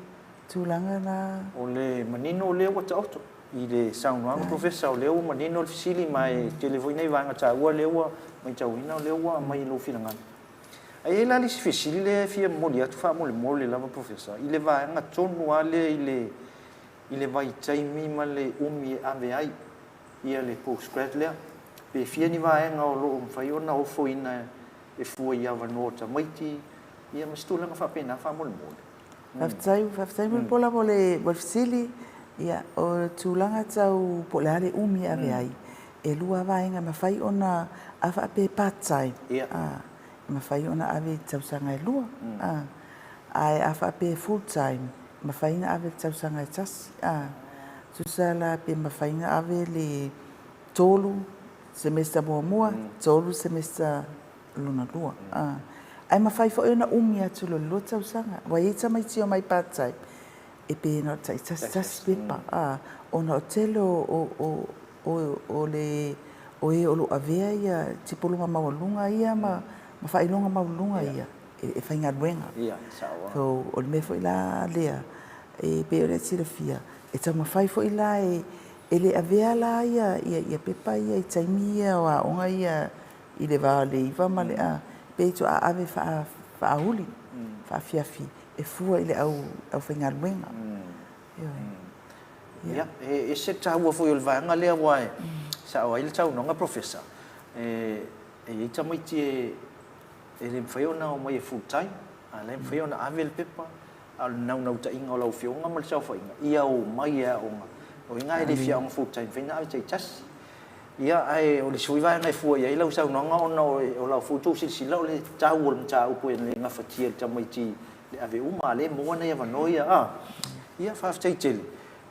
tulaga na. O le manino lea ua taoto i le saunoaga Professor, o lea ua manino le fesili ma e tele foi nai vaega taua lea ua matauina o lea ua aumai i lou finagalo. Ae i ai la le isi fesili lea e fia momoli atu faamolemole lava Professor, i le vaega tonu lava lea i le i le vaitaimi ma le umi e ave ai ia le postgrad lea. Pe fia ni vaega o lo o mafai ona ofoina e fua i avanoa o tamaiti, ia ma se tulaga faapena faamolemole. Faafetai, faafetai Mulipola mo le mo le fesili. Ia, o le tulaga tau po o le a le umi e ave ai, e lua vaega e mafai ona, a faapea e part time, a, e mafai ona ave i tausaga e lua, a, ae a faapea e full time, e mafai ona ave i le tausaga e tasi, a. Tusa la pe mafai ona ave le tolu semester muamua, tolu semester lona lua. Ae mafai foi ona umi atu i le lua tausaga. Ua i ai tamaiti e omai part time, e pei na o le taitasi tasi pepa, ona o le tele o o le o e o lo o avea ia tipologa maualuluga ia ma faailoga maualuluga ia e faigaluega. So, o le mea foi la lea, e pei ona e silafia, e taumafai foi la e le avea la ia pepa ia i taimi ia o aoga ia i le va o le 9 ma le a, pe faatoa ave faaauli, faafiafi e fua i le aufaigaluega. Ioe. Ia, e ese le taua foi o le vaega lea aua e sao ai le saunoaga Professor, e i ai tamaiti e le mafai ona omai e full time, a o la e mafai ona ave le pepa, a o le naunautaiga o lau Afioga ma le saofaiga, ia omai e aoga. O ai na e le fia aoga full time, e mafai ona ave taitasi. Ia, ae o le isi foi vaega e fua i ai lau saunoaga ona o lau foi tou silasila o le tau o le mataupu e le gafatia e le tamaiti le ave uma, a o lea e maua nai avanoa ia. A, ia, faafetai tele.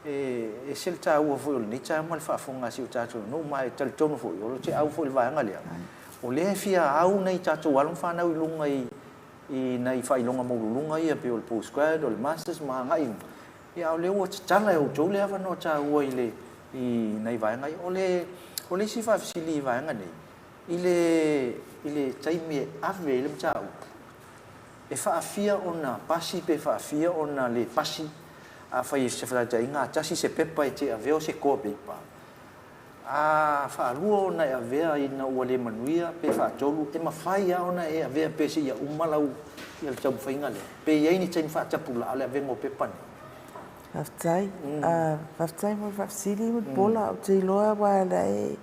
E ese le taua foi o lenei taeao ma le faafofoga a si o tatou nuu, ma e talitonu foi, o le au foi i le vaega lea, o lea e fia au nai tatou alo ma fanau i luga i nai faailoga maualuluga ia pei o le post grad, o le masters ma agai i luga. Ia, a o lea ua tatala e outou le avanoa taua i le i nai vaega ia. O le o le isi faafesili i vaega nei, i le i le taimi e ave ai le mataupu, e faafia ona pasi pe faafia ona le pasi, afai o se faataitaiga a tasi se pepa e te avea o se core paper, A faalua ona e avea ina ua le manuia pe faatolu, e mafai lava ona e avea pea seia uma lau ia le taumafaiga lea. Pe i ai ni taimi faatapulaa o le avega o pepa nei? Faafetai. Faafetai mo le faafesili Mulipola. Ou te iloa aua o la e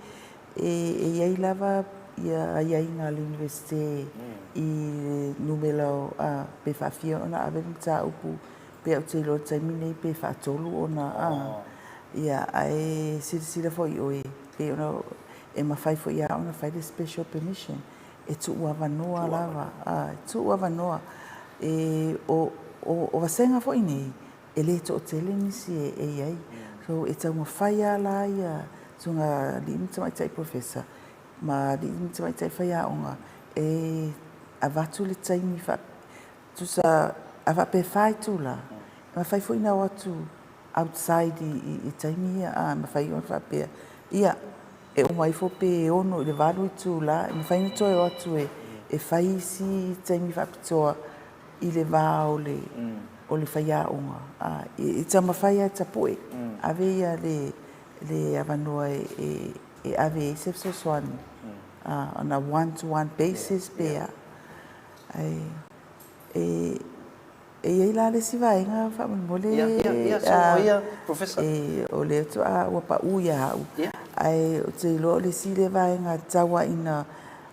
e i ai lava ia aiaiga a le Iunivesite i le numera o pe faafia ona ave le mataupu Pei ou te iloa i le taimi nei pe faatolu ona a, ia, ae silasila foi oe, pei ona e mafai foi lava ona fai le special permission e tuuavanoa lava, a, e tuuavanoa. E, o, o, o vasega foi nei, e le toatele nisi e, e i ai. So, e taumafai lava la ia susuga alii ma tamaitai professor ma alii ma tamaitai faiaoga e avatu le taimi faa, Tusa a faapea e fa itula, e mafai foi ona o atu outside i taimi ia, a mafai ona faapea, ia, e uma ifo pe ono i le valu itula, e mafai ona toe o atu e fai isi taimi faapitoa i le va o le o le faiaoga. A, e taumafai lava e tapue, ave ia le avanoa e ave ai se fesoasoani, on a one to one basis pe a. Ae e e i ai la le isi vaega faamolemole Ia, ia, ia, saunoa ia, Professor. E, o lea faatoa ua pau ia au. Ia. Ae ou te iloa o le isi lea vaega tau lava ina,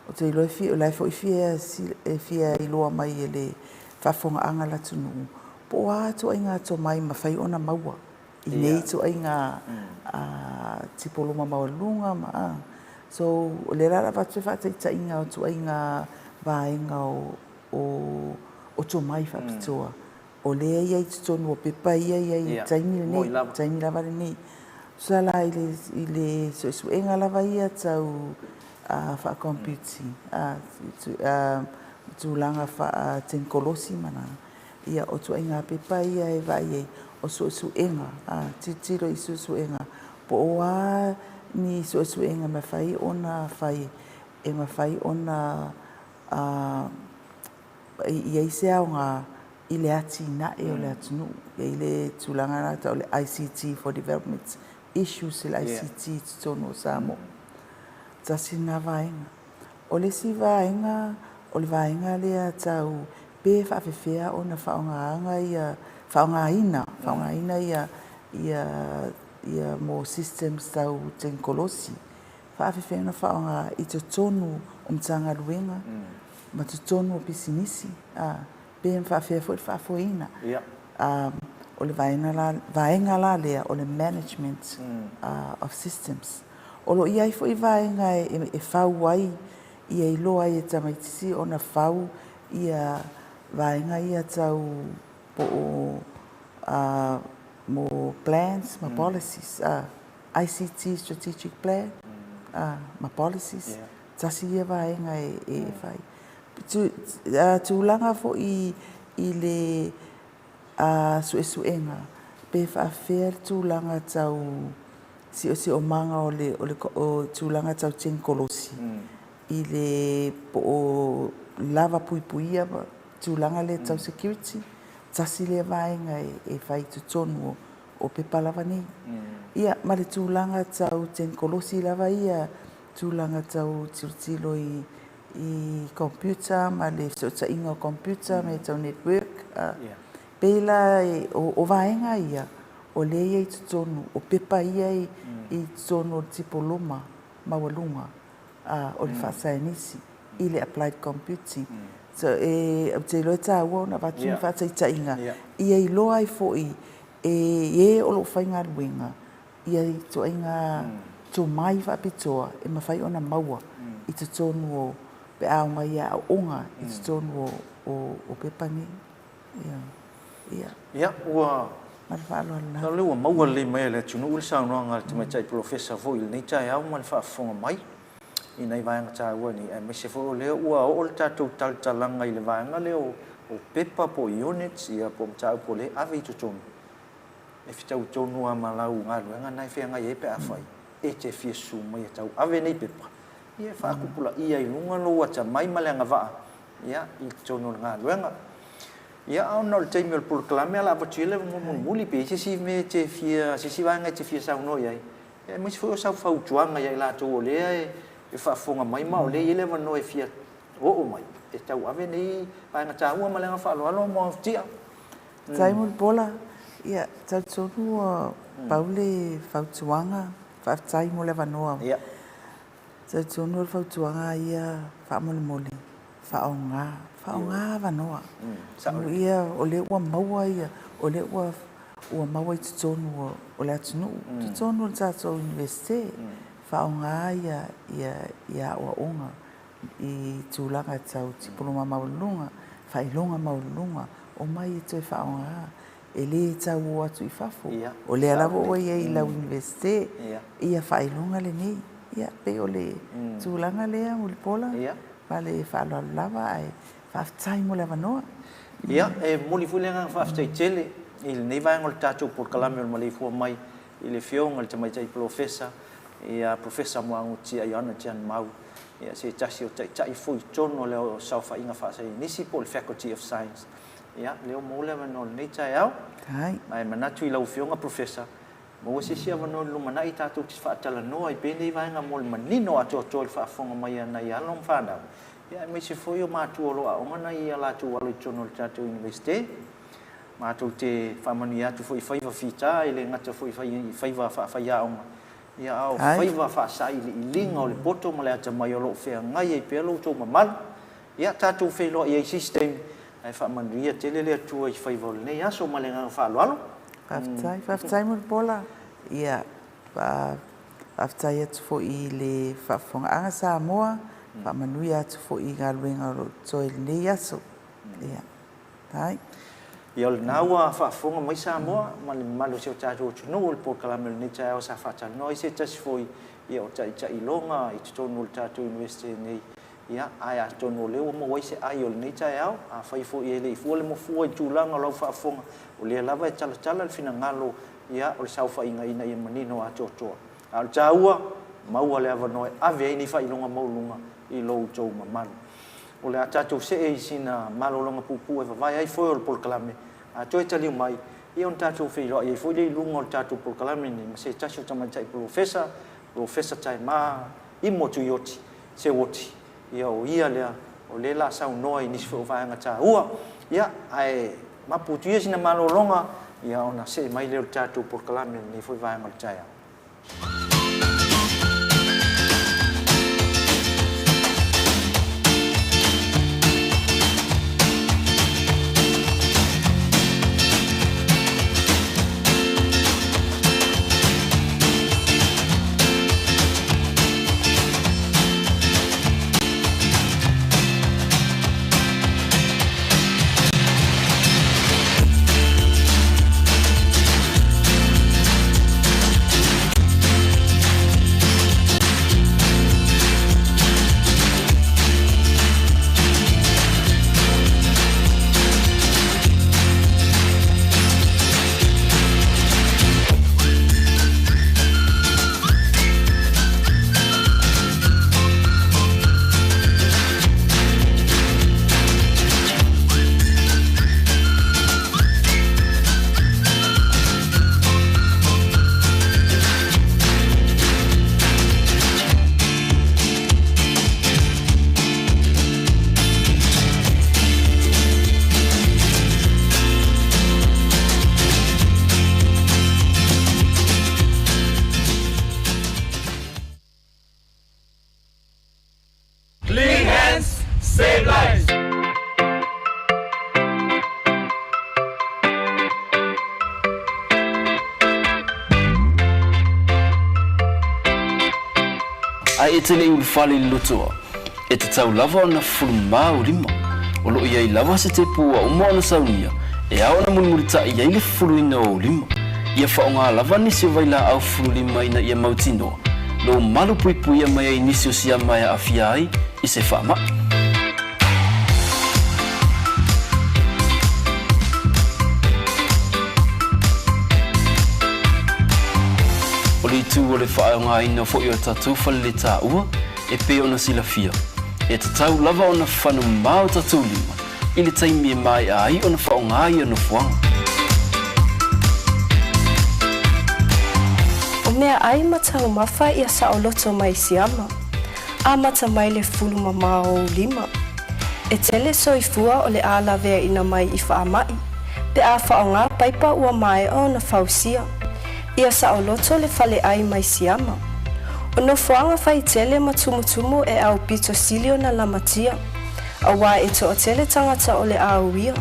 ou te iloa e fia, o la e foi fia, e fia iloa mai e le faafofogaaga a le atunuu, po o a ituaiga tomai mafai ona maua i nei ituaiga tipoloma maualuluga ma a. So, o lea la o le a avatu le faataitaiga o ituaiga vaega o tomai faapitoa, o lea e i ai i totonu o pepa ia e i ai i le taimi lenei, taimi lava lenei. Tusa la i le suesuega lava ia tau faa-computing, tulaga faa-tenikolosi ma na, Ia, o ituaiga pepa ia e vaai ai, o suesuega, a tilotilo i suesuega, po o a ni suesuega e mafai ona fai e mafai ona i ai se aoga i le atinae o le atunuu. E i ai le tulaga lena tau o le ICT for Development Issues i le ICT i totonu o Samoa. Tasi lena vaega. O le isi vaega, o le vaega lea tau pe faapefea ona faaaogaina ia, faaaogaina, faaaogaina ia, ia, ia mo systems tau tenikolosi. Faapefea ona faaaoga i totonu o Matagaluega ma totonu o pisinisi, a, pe faapefea foi le faafoeina. O le vaega la, vaega la lea o le management of systems. O lo o i ai foi vaega e fau ai, ia iloa ai e tamaititi ona fau ia vaega ia tau po o mo plans ma policies, ICT strategic plan ma policies, tasi ia vaega e fai. Tulaga foi i le suesuega, pe faafefea le tulaga tau siosiomaga o le tulaga tau tenikolosi i le po o lava puipuia tulaga lea tau security, tasi lea vaega e fai i totonu o pepa lava nei. Ia, ma le tulaga tau tenikolosi lava ia, tulaga tau tilotilo i computer ma le fesootaiga o computer mea tau network. E pei la o vaega ia o lea e i ai i totonu o pepa ia e i totonu o le tipoloma maualuga o le faasaienisi i le applied computing. So, ou te iloa e taua ona avatu ni faataitaiga ia iloa ai foi e e o lo o faigaluega ia ituaiga tomai faapitoa e mafai ona maua i totonu o, pe a omai e aooga i totonu o pepa nei. Ia. Ia, ua. Ma le faaaloalo lava. O lea ua maua lelei mai e le atunuu le saunoaga a le Tamaitai Polofesa foi i lenei taeao ma le faafofoga mai i nai vaega taua nei, aemaise foi o lea ua oo le tatou talatalaga i le vaega lea o pepa po o units ia po o mataupu o lea e ave i totonu. E fetaui tonu lava ma lau galuega lena e feagai ai pe afai e te fia susu mai e tau ave nei pepa, ia e faatupulaia i luga lou atamai ma le agavaa ia i totonu o le galuega. Ia a ona o le taimi o le polokalame o le a avatu ia le avanoa mulimuli pe i ai se isi mea e te fia, se isi vaega e te fia saunoa i ai, ia aemaise foi o sau fautuaga ia i latou o lea e faafofoga mai ma o lea e i ai le avanoa e fia oo mai e tau ave nei vaega taua ma le agaga faaaloalo Moatia. Faafetai Mulipola. Ia, talitonu ua pau le fautuaga. Faafetai mo le avanoa. Talitonu o le fautuaga lava ia faamolemole, faaaoga, faaaoga avanoa. Ia, o lea ua maua ia, o lea ua ua maua i totonu o le atunuu, totonu o le tatou Iunivesite, faaaoga ia ia aoaoga i tulaga tau tipoloma maualuluga, faailoga maualuluga, omai e toe faaaoga, e le tau o atu i fafo, o lea lava ua i ai i lau Iunivesite ia faailoga lenei. Ia, pei o le tulaga lea Mulipola, ma le faaaloalo lava, ae faafetai mo le avanoa. Ia, e momoli foi le agaga faafetai tele i lenei vaega o le tatou polokalame o le maleifua mai i le Afioga i le Tamaitai Polofesa, ia Professor Muagututia Ioane Tianmau, ia se tasi o taitai foi i totonu o le saofaiga faasaienisi po o le Faculty of Science. Ia, lea ua maua le avanoa i lenei taeao. Ma e manatu i lau Afioga Professor, maua se isi avanoa i le lumanai tatou te faatalanoa ai pea nei vaega mo le manino atoatoa i le faafofoga mai a nai alo ma fanau, ia aemaise foi o matua o lo o aoga nai a latou alo i totonu o le tatou Iunivesite. Matou te faamanuia atu foi i faiva fita, e le gata foi i faiva faafaiaoga, ia a o faiva faasailiiliga o le poto ma le atamai o lo o feagai ai pea lo outou mamalu. Ia tatou feiloai ai i se isi taimi, ae faamanuia tele le Atua i faiva o lenei aso ma le agaga faaaloalo. Faafetai, faafetai Mulipola. Ia, faafetai atu foi i le faafofogaaga Samoa, faamanuia atu foi i galuega o lo o totoe i lenei aso. Ia. Ai. Ia o lena ua faafofoga mai Samoa ma le mamalu o si o tatou atunuu i le polokalame o lenei taeao sa faatalanoa ai se tasi foi o taitailoga i totonu o le tatou Iunivesite nei. Ia, ae atonu o lea ua maua ai se ai o lenei taeao. Afai foi e le i fua le mafua i tulaga o lau faafofoga, o lea lava e talatala le finagalo ia o le saofaiga ina ia manino atoatoa. A o le taua, maua le avanoa e ave ai nei faailoga maualuluga. i lo outou mamalu. O le a tatou see i sina malologa puupuu e vavae ai foe o le polokalame, a toe taliu mai, ia ona tatou feiloai ai foi lea i luga o le tatou polokalame lenei ma se tasi o tamaitai polofesa, Polofesa Taima Imo Tuioti Seuoti, ia o ia lea o lea la saunoa i nisi foi o vaega taua. Ia, ae mapu atu ia sina malologa, ia ona see mai lea o le tatou polokalame i lenei foi vaega o le taeao. Clean hands, save lives. Ae e te le i ulufale i le lotoa, e tatau lava ona fufulu mā ou lima. O lo o i ai lava se tepu ua uma ona saunia e ao ona mulimulitaʻi ai le fufuluina o ou lima. Ia faaaoga lava nisi o vailaau fufulu lima ina ia mautinoa lou malu puipuia mai ai nisi o siama e aafia ai i se faamaʻi. O le itu o le faaaogaina foi o tatou faleletaua e pei ona silafia, e tatau lava ona fano mamao tatou lima i le taimi e maea ai ona faaaoga ia nofoaga. O meaʻai ma taumafa ia saoloto mai siama. Amata mai le fulu mamao o ou lima. E tele soifua o le a laveaina mai i faamaʻi, pe a faaaoga paipa ua maea ona fausia. Ia saoloto le faleʻai mai siama. O nofoaga faitele ma tumutumu e aupito sili ona lamatia, auā e toatele tagata o le a uia.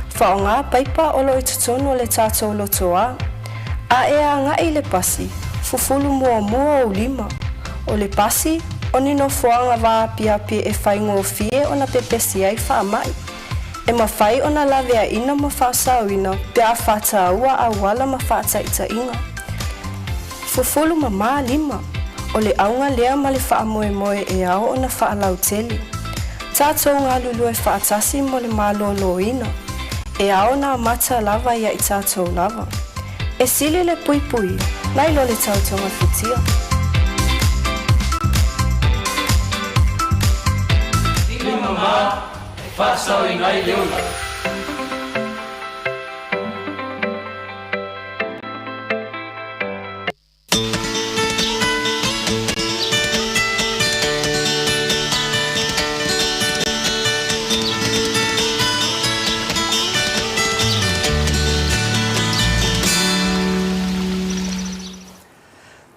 Faaaoga paipa o lo i totonu o le tatou lotoā. A e agai i le pasi, fufulu muamua ou lima. O le pasi, o ni nofoaga vaapiapi e faigofie ona pepesi ai faamaʻi. E mafai ona laveaina ma faasaoina pe a faataua auala ma faataitaiga. Fufulu mamā lima, o le auga lea ma le faamoemoe e ao ona faalautele. Tatou galulue faatasi mo le malōlōina, e ao ona amata lava ia i tatou lava. E sili le puipuia, nai lo le tau togafitia. Lima mamā e faasaoina ai le ola.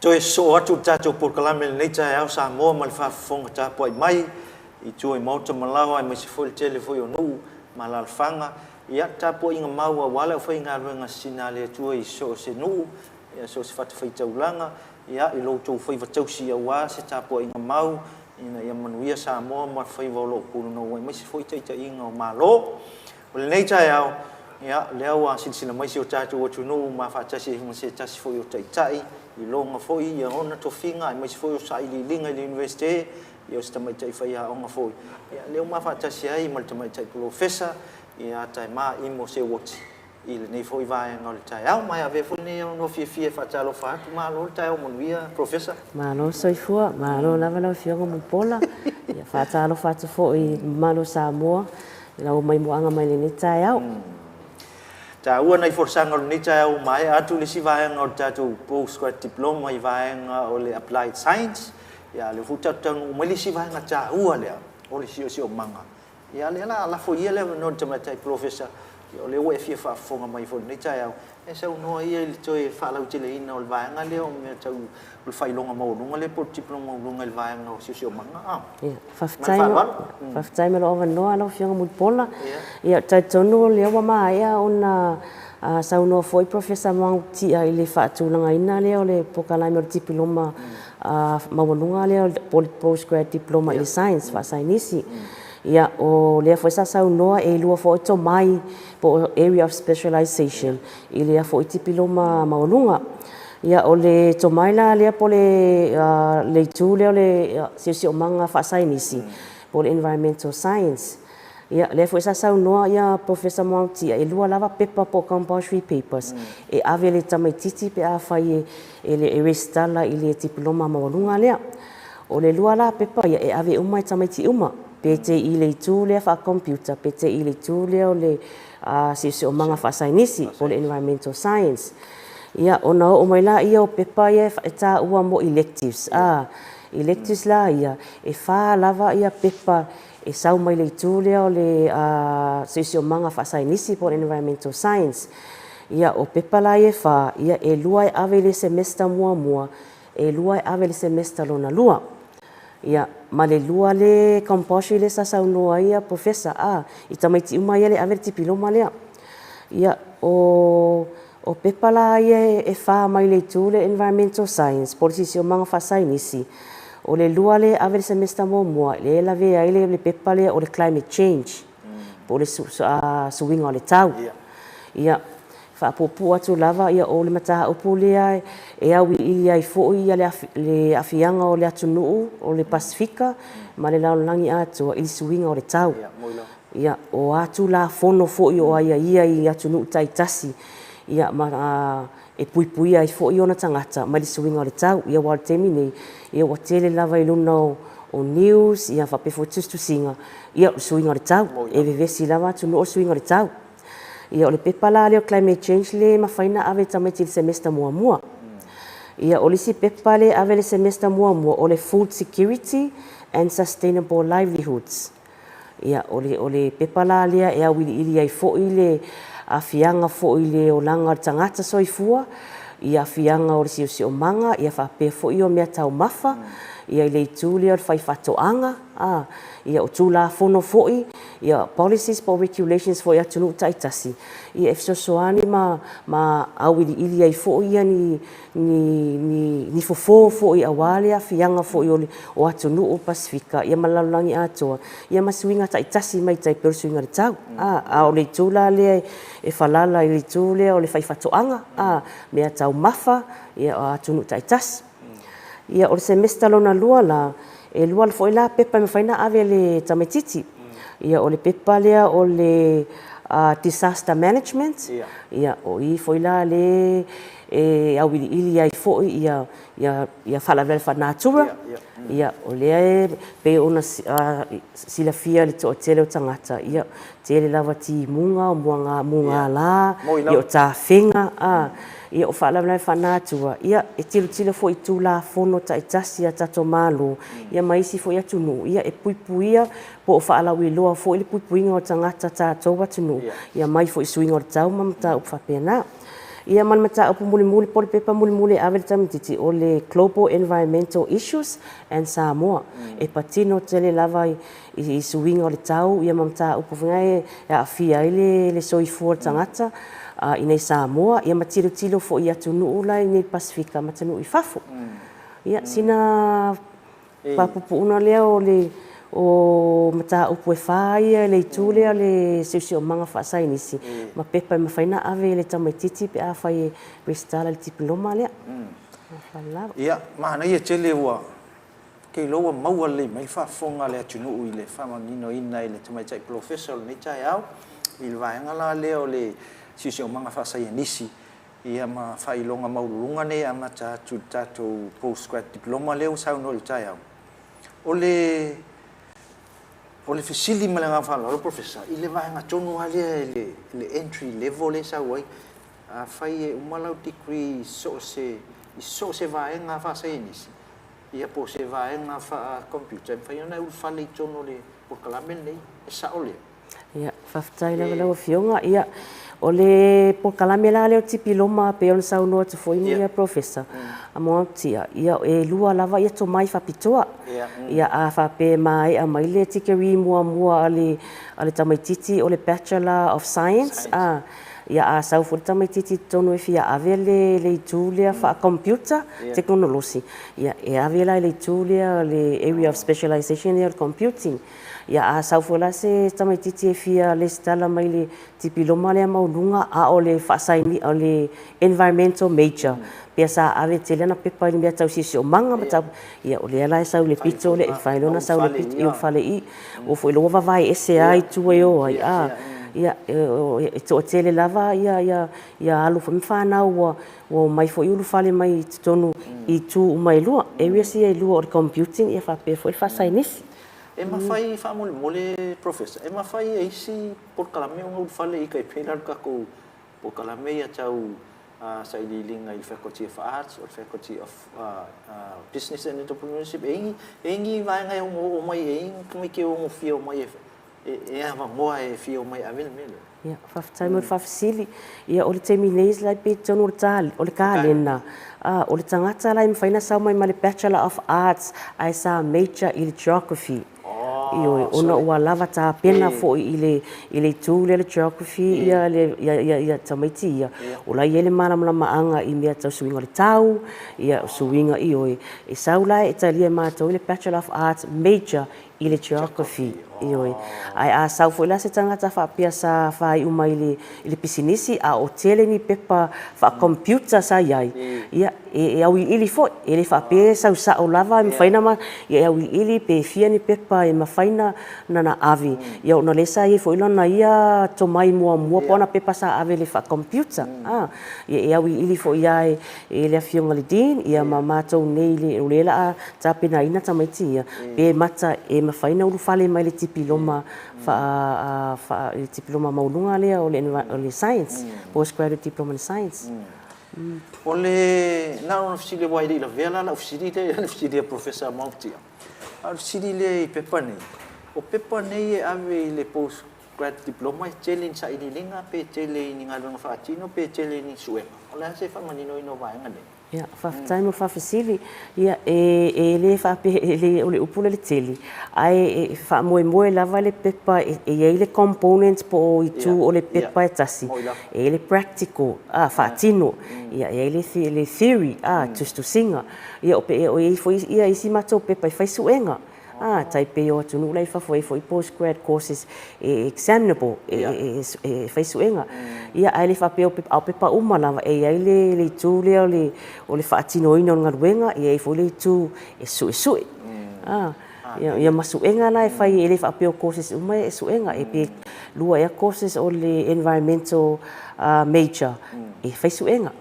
Toe sosoo atu le tatou polokalame i lenei taeao Samoa ma le faafofoga tapuai mai i tua i maota ma laoa aemaise foi le tele foi o nuu ma alaalafaga. Ia, tapuaiga mau aua le aufaigaluega sisina a le Atua i so o se nuu, ia, so o se fatafaitaulaga, ia, i lo outou faiva tausi aua se tapuaiga mau ina ia manuia Samoa ma faiva o lo o punonou aemaise foi taitaiga o Malo. O lenei taeao, ia, lea ua silasila mai si o tatou atunuu ma faatasi ai ma se tasi foi o taitai i lona foi ia ona tofiga aemaise foi o sailiiliga i le Iunivesite, ia o se tamaitai faiaoga foi. Ia, lea ua ma faatasi ai ma le tamaitai polofesa, ia Taima Imo Seuoti i lenei foi vaega o le taeao. Ma e avea foi lenei avanoa fiafia e faatalofa atu. Malo le taeao manuia, Professor. Malo le soifua, malo lava lau Afioga Mulipola. Ia, faatalofa atu foi i le mamalu o Samoa i lau maimoaga mai lenei taeao. Taua nai folasaga o lenei taeao ua maea atu le isi vaega o le tatou Post Grad Diploma i vaega o le Applied Science. Ia, a o lea foi ua tatou taunuu mai le isi vaega taua lea o le siosiomaga. Ia, o lea o le a lafo ia le avanoa i le Tamaitai Polofesa, o lea ua e fia faafofoga mai foi i lenei taeao, E saunoa ia i le toe faalauteleina o le vaega lea o mea tau o le faailoga maualuga lea po o le diploma maualuga i le vaega o siosiomaga. A. Ia, faafetai. Ma le faaaloalo. Faafetai mo lou avanoa lau Afioga Mulipola. Ia, ou te talitonu o lea ua maea ona saunoa foi Professor Muagututia i le faatulagaina lea o le polokalame o le dipiloma maualuga lea po o le Post Grad Diploma i le Science, faasaienisi. Ia, o lea foi sa saunoa e lua foi tomai po o area of specialization i lea foi tipiloma maualuga. Ia, o le tomai la lea po o le, le itu lea o le siosiomaga faasaienisi po o le environmental science. Ia, lea foi sa saunoa ia Professor Muagututia, e lua lava pepa po o compulsory papers e ave i le tamaitiiti pe afai e resitala i le tipiloma maualuga lea. O le lua la pepa ia e ave uma i tamaiti uma, pe te i le itu lea faa-computer, pe te i le itu lea o le siosiomaga faasaienisi po o le environmental science. Ia, ona oo mai lea o pepa ia e taua mo electives. A, electives la ia, e fa lava ia pepa e sau mai le itu lea o le siosiomaga faasaienisi po o le environmental science. Ia, o pepa la ia e fa, ia e lua e ave i le semester muamua, e lua e ave i le semester lona lua. Ia, ma le lua le compulsory lea sa saunoa ai Professor, a, i tamaiti uma ia lea e ave le tipiloma lea. Ia, o, o pepa la ia e fa mai le itu lea Environmental Science po o le Siosiomaga Faasaienisi, o le lua lea e ave i le semester muamua, lea e lavea ai le pepa lea o le Climate Change, po o le suiga o le tau. Ia, Faapuupuu atu lava, ia o le mataupu lea e auiliili ai foi ia le aafiaga o le atunuu o le Pasefika ma le lalolagi atoa i le suiga o le tau. Ia, o a Tulafono foi o aiaia i atunuu taitasi, ia ma e puipuia ai foi ona tagata mai le suiga o le tau. Ia aua o le taimi nei, ia ua tele lava i luna o news ia faapea foi tusitusiga, ia o le suiga o le tau. E vevesi lava atunuu o le suiga o le tau. Ia o le pepa la lea o Climate Change lea e mafai ona ave i tamaiti i le semester muamua. Ia o le isi pepa lea e ave i le semester muamua o le Food Security and Sustainable Livelihoods. Ia o le, o le pepa la lea e auiliili ai foi le aafiaga foi i le olaga o le tagata soifua, i aafiaga o le siosiomaga, ia faapea foi o meataumafa, ia i le itu lea o le faifaatoaga, a, ia o Tulafono foi, ia policies po o regulations foi a atunuu taitasi, ia e fesoasoani ma, ma auiliili ai foi ia ni, ni, ni, ni fofo foi aua le aafiaga foi o, le, o atunuu o Pasefika ia ma le lalolagi atoa, ia ma suiga taitasi mai tai pei o le suiga o le tau. A, a o le itu la lea e falala i le itu lea o le faifaatoaga, a, meataumafa, ia o atunuu taitasi. Ia, o le semester lona lua la, e lua foi la pepa e mafai ona ave e le tamaitiiti. Ia, o le pepa lea o le Disaster Management, ia, o i foi la le e auiliili ai foi ia, ia, ia faalavelave faalenatura. Ia, o lea e pei ona silafia e le toatele o tagata, ia, tele lava timuga, o mugala, ia, o tafega, a, ia, o faalavelave faalenatura, ia, e tilotilo foi i Tulafono taitasi a tatou Malo, ia, ma isi foi atunuu, ia, e puipuia po o faalauiloa foi le puipuiga o tagata tatou atunuu, ia, mai foi i suiga o le tau ma mataupu faapena. Ia ma le mataupu mulimuli po o le pepa mulimuli e ave i le tamaitiiti, o le Global Environmental Issues and Samoa. E patino tele lava i suiga o le tau ia ma mataupu foi na e aafia ai le soifua o le tagata i inei i Samoa, ia ma tilotilo foi i atunuu la i inei i le Pasefika ma atunuu i fafo. Ia, sina faapuupuuga lea o le o mataupu e fa ia i le itu lea o le siosiomaga faasaienisi ma pepa e mafai ona ave i le tamaitiiti pe afai e resitala i le dipiloma lea. Ia, manaia tele ua Kei loa ua maua lelei mai le faafofoga a le atunuu i le faamaninoina e le Tamaitai Polofesa o lenei taeao i le vaega la lea o le Siosiomaga Faasaienisi ia ma faailoga maualuluga nei e amata atu i le tatou Post Grad Diploma lea ua saunoa i le taeao. O le. O le fesili ma le agaga faaaloalo Professor, i le vaega tonu lava lea i le, le entry level lea e sau ai, afai e uma lau degree i so o se, i so o se vaega faasaienisi, ia po o se vaega faa-computer, e mafai ona e ulufale i totonu o le polokalame lenei, e sao lea? Ia, faafetai lava lau Afioga. Ia, o le polokalame la lea o Tipiloma pei ona saunoa atu foi ia Professor Moautia, ia e lua lava ia tomai faapitoa. Ia a faapea e maea mai le tikeri muamua a le a le tamaitiiti o le Bachelor of Science, a ia a sau foi le tamaitiiti i totonu e fia ave le le itu lea faa-computer, tekonolosi, ia e ave la i le itu lea le area of specialization lea o le computing. Ia a sau foi la se tamaitiiti e fia lesitala mai le tipiloma lea maualuga a o le faasaini o le environmental major pea sa ave tele ana pepa i le mea tau siosiomaga ma tau ia o lea la e sau i le pito lea e mafai loa ona sau i le pito i ulufale i ua foi ua vavae ese lava i tua e o ai a ia e toatele lava ia ia ia alo foi ma fanau ua ua omai foi ulufale mai i totonu i itu uma e lua areas ia e lua o le computing ia faapea foi le faasaienisi. E mafai faamolemole Professor, e mafai e isi polokalame ona ulufale i tai pei la o le tatou polokalame ia tau sailiiliga i le Faculty of Arts o le Faculty of Business and Entrepreneurship, e i ai ni vaega e ono oo mai, e i ai ni tamaiti e ono fia omai e avanoa e fia omai e ave le mea lea? Ia, faafetai mo le faafesili. Ia, o le taimi nei la e pei totonu o le kalena, o le tagata la e mafai ona sau mai ma le Bachelor of Arts ae sa major i le Geography. Ioe, ona ua lava tapena foi i le i le itu lea o le Geography ia ia ia tamaiti ia, o la e i ai le malamalamaaga i mea tau suiga o le tau, ia suiga, ioe. E sau la e talia e matou le Bachelor of Arts major i le geography, ioe. Ae a sau foi la se tagata faapea sa faaiu mai i le, i le pisinisi a o tele ni pepa faa-computer sa i ai, ia, e, e auiliili foi. E le faapea e sau sao lava e mafai ona, ia e auiliili pe fia ni pepa e mafai ona, ona ave, ia ona o lea sa i ai foi lona ia tomai muamua po o ana pepa sa ave i le faa-computer, a. Ia e auiliili foi lava e, e le Afioga i le Dean, ia ma matou nei i le, o lea o le a tapenaina tamaiti ia, pe mata e mafai ona ulufale mai le tipiloma faa, faa, le tipiloma maualuga lea o le, o le Science, Post Graduate Diploma in Science. O le, na ona fesili aua e le i lavea la lau fesili lea i le fesili a Professor Mautia. A o le fesili lea i pepa nei, o pepa nei e ave i le Post Grad Diploma e tele i ni sailiiliga pe tele i ni galuega faatino pe tele i ni suega? O le a se faamaninoina o vaega nei? Ia, faafetai mo le faafesili. Ia, e, e le faapea, e le, o le upu lea le tele, ae e faamoemoe lava le pepa e, e i ai le component po o itu o le pepa e tasi. E i ai le practical, a, faatino. Ia, e i ai le, le theory, a, tusitusiga. Ia, o pe, o i ai foi ia isi matou pepa e fai suega. Ā, tai pei o atunuu la i fafo e i ai foi post grad courses e examinable, e fai suega. Ia, ae le faapea o pepa, a o pepa uma lava e i ai le le itu lea o le o le faatinoina o le galuega, e i ai foi le itu e suesue. Ā, ia, ia ma suega la e fai, e le faapea o courses uma e suega, e pe lua ea courses o le environmental major e fai suega.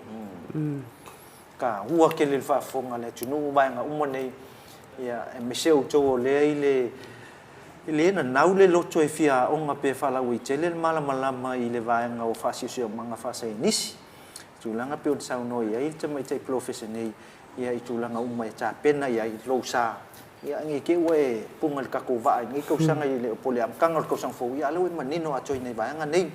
Taua tele le faafofoga a le atunuu vaega uma nei, ia, aemaise outou o lea i le, e le nanau le loto e fia aoga pe faalauaitele le malamalama i le vaega o faasiosiomaga faasaienisi, tulaga pei ona saunoa i ai le tamaitai polofesa nei, ia, i tulaga uma e tapena i ai lou sa. Ia, ne i te i ua e puga i le tatou vaa i lenei tausaga i le, po o le amataga o le tausaga fou, ia, a o lea ua e manino atoa i nai vaega nei.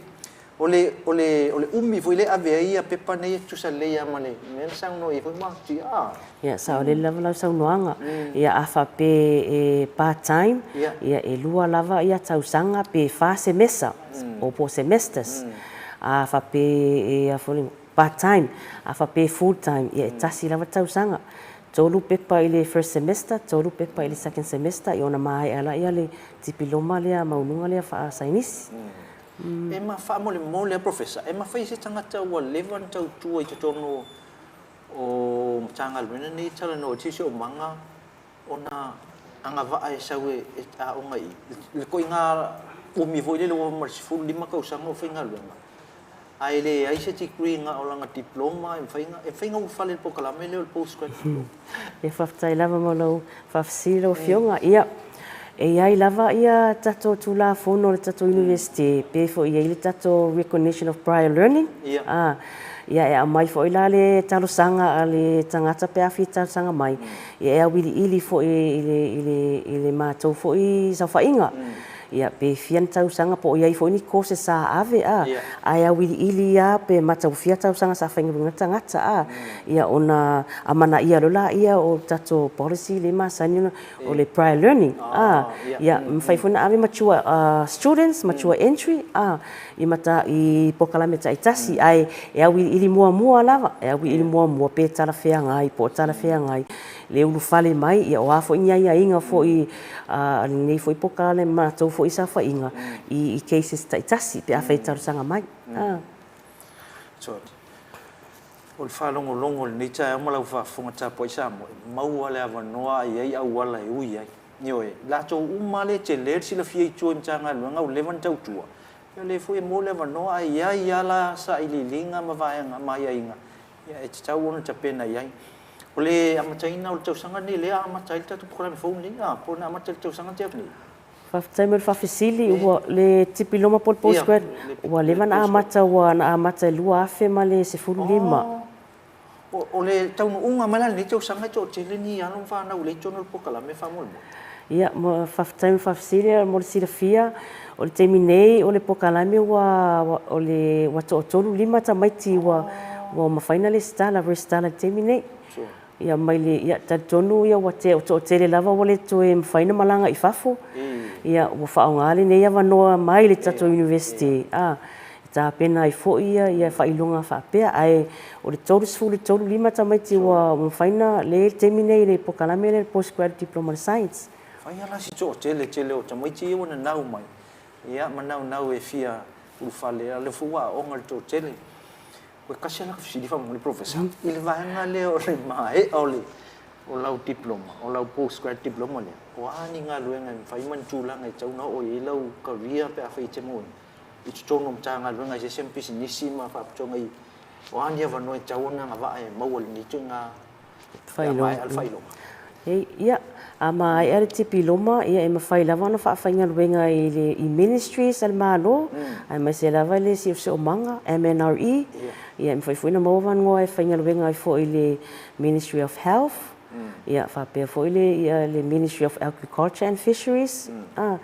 O le, o le, o le umi foi lea e ave ai ia pepa nei e tutusa lelei lava ma le mea na saunoa i ai foi Marty, a. Ia, saolele lava lau saunoaga. Ia, a faapea e part time, ia, e lua lava ia tausaga pe fa semesa, o po o semesters. A faapea e, a foi, part time, a faapea e full time, ia e tasi lava tausaga. Tolu pepa i le first semester, tolu pepa i le second semester, ia ona maea lea le tipiloma lea maualuga lea faa-saienisi. E ma faamolemole a Professor, e mafai e se tagata ua leva ona tautua i totonu o Matagaluega nei e talanoa i le siosiomaga ona agavaa e sau e aoga i i le ituaiga umi foi lele ua ova ma le 15 tausaga o faigaluega, ae leai se degree na o lana diploma e mafai ona e mafai ona ulufale i le polokalame lea o le post grad diploma? Ia faafetai lava mo lau faafesili lau Afioga. Ia, E i ai lava ia tatou Tulafono a le tatou Iunivesite, pe foi i ai le tatou Recognition of Prior Learning, a, ia e aumai foi la le talosaga a le tagata pe a fia talosaga mai, ia e auiliili foi i le, i le, i le matou foi saofaiga. Ia, pe fia ni tausaga po o i ai foi ni courses sa ave, a, ae auiliili lava pe matagofie tausaga sa faigaluega ai le tagata, a, ia ona amanaia loa lea o tatou policy lea e masani ona o le prior learning, a, ia, mafai foi ona ave mature students, mature entry, a, i mata, i polokalame taitasi, ae e auiliili muamua lava, e auiliili muamua pe talafeagai po o talafeagai le ulufale mai, ia o a foi ni aiaiga foi a lenei foi polokalame ma matou foi saofaiga i cases taitasi pe afai e talosaga mai. Sorry. O le faalogologo i lenei taeao ma lau faafofoga tapuai Samoa, e maua le avanoa a i ai auala e ui ai. Ioe, latou uma lava lea e tele le silafia i tua i Matagaluega ua leva ona tautua, ia o lea foi e maua le avanoa ae i ai lava la sailiiliga ma vaega ma aiaiga Ia, e tatau ona tapena i ai. O le amataina o le tausaga lenei lea amata ai le tatou polokalame fou lenei, a, po o na amata i le tausaga na tea atu nei? Faafetai mo le faafesili. Ua, le Tipiloma po o le Postgrad, ua leva ona amata, ua na amata i le 2015. O le taunuuga mai la i lenei tausaga e toatele ni alo ma fanau lea i totonu o le polokalame faamolemole? Ia, faafetai mo le faafesili. Mo le silafia, o le taimi nei o le polokalame ua, o le, ua toatolu lima tamaiti ua, ua mafai ona lesitala, resitala i le taimi nei. Ia, mai le, ia, talitonu ia ua te, ua toatele lava ua le toe mafai ona malaga i fafo. Ia, ua faaaoga lenei avanoa mai le tatou Iunivesite, a, e tapena ai foi ia faailoga faapea. Ae o le 33 lima tamaiti ua mafai ona, lea e i ai le taimi nei i le polokalame lea le Post Graduate Diploma in Science. Fai lava la si toatele tele o tamaiti ia ua nanau mai, ia ma naunau e fia ulufale, a o lea foi ua aooga le toatele. Toe tasi lava laka fesili faamolemole Professor, i le vaega lea o le maea o le o lau diploma, o lau post grad diploma lea, o a ni galuega e mafai ma ni tulaga e tatau ona oo i ai lau career pe afai e te maua i totonu o Matagaluega eseese ma pisinisi ma faalapotopotoga i o a ni avanoa e tatau ona agavaa e maua i lenei ituaiga pe a maea le faailoga? Ia, a maea le tipiloma, ia e mafai lava ona faafaigaluega i le i ministries a le Malo, aemaise lava le Siosiomaga, MNRE, ia e mafai foi ona maua avanoa e faigaluega ai foi i le Ministry of Health, Ia faapea foi le ia le Ministry of Agriculture and Fisheries, a,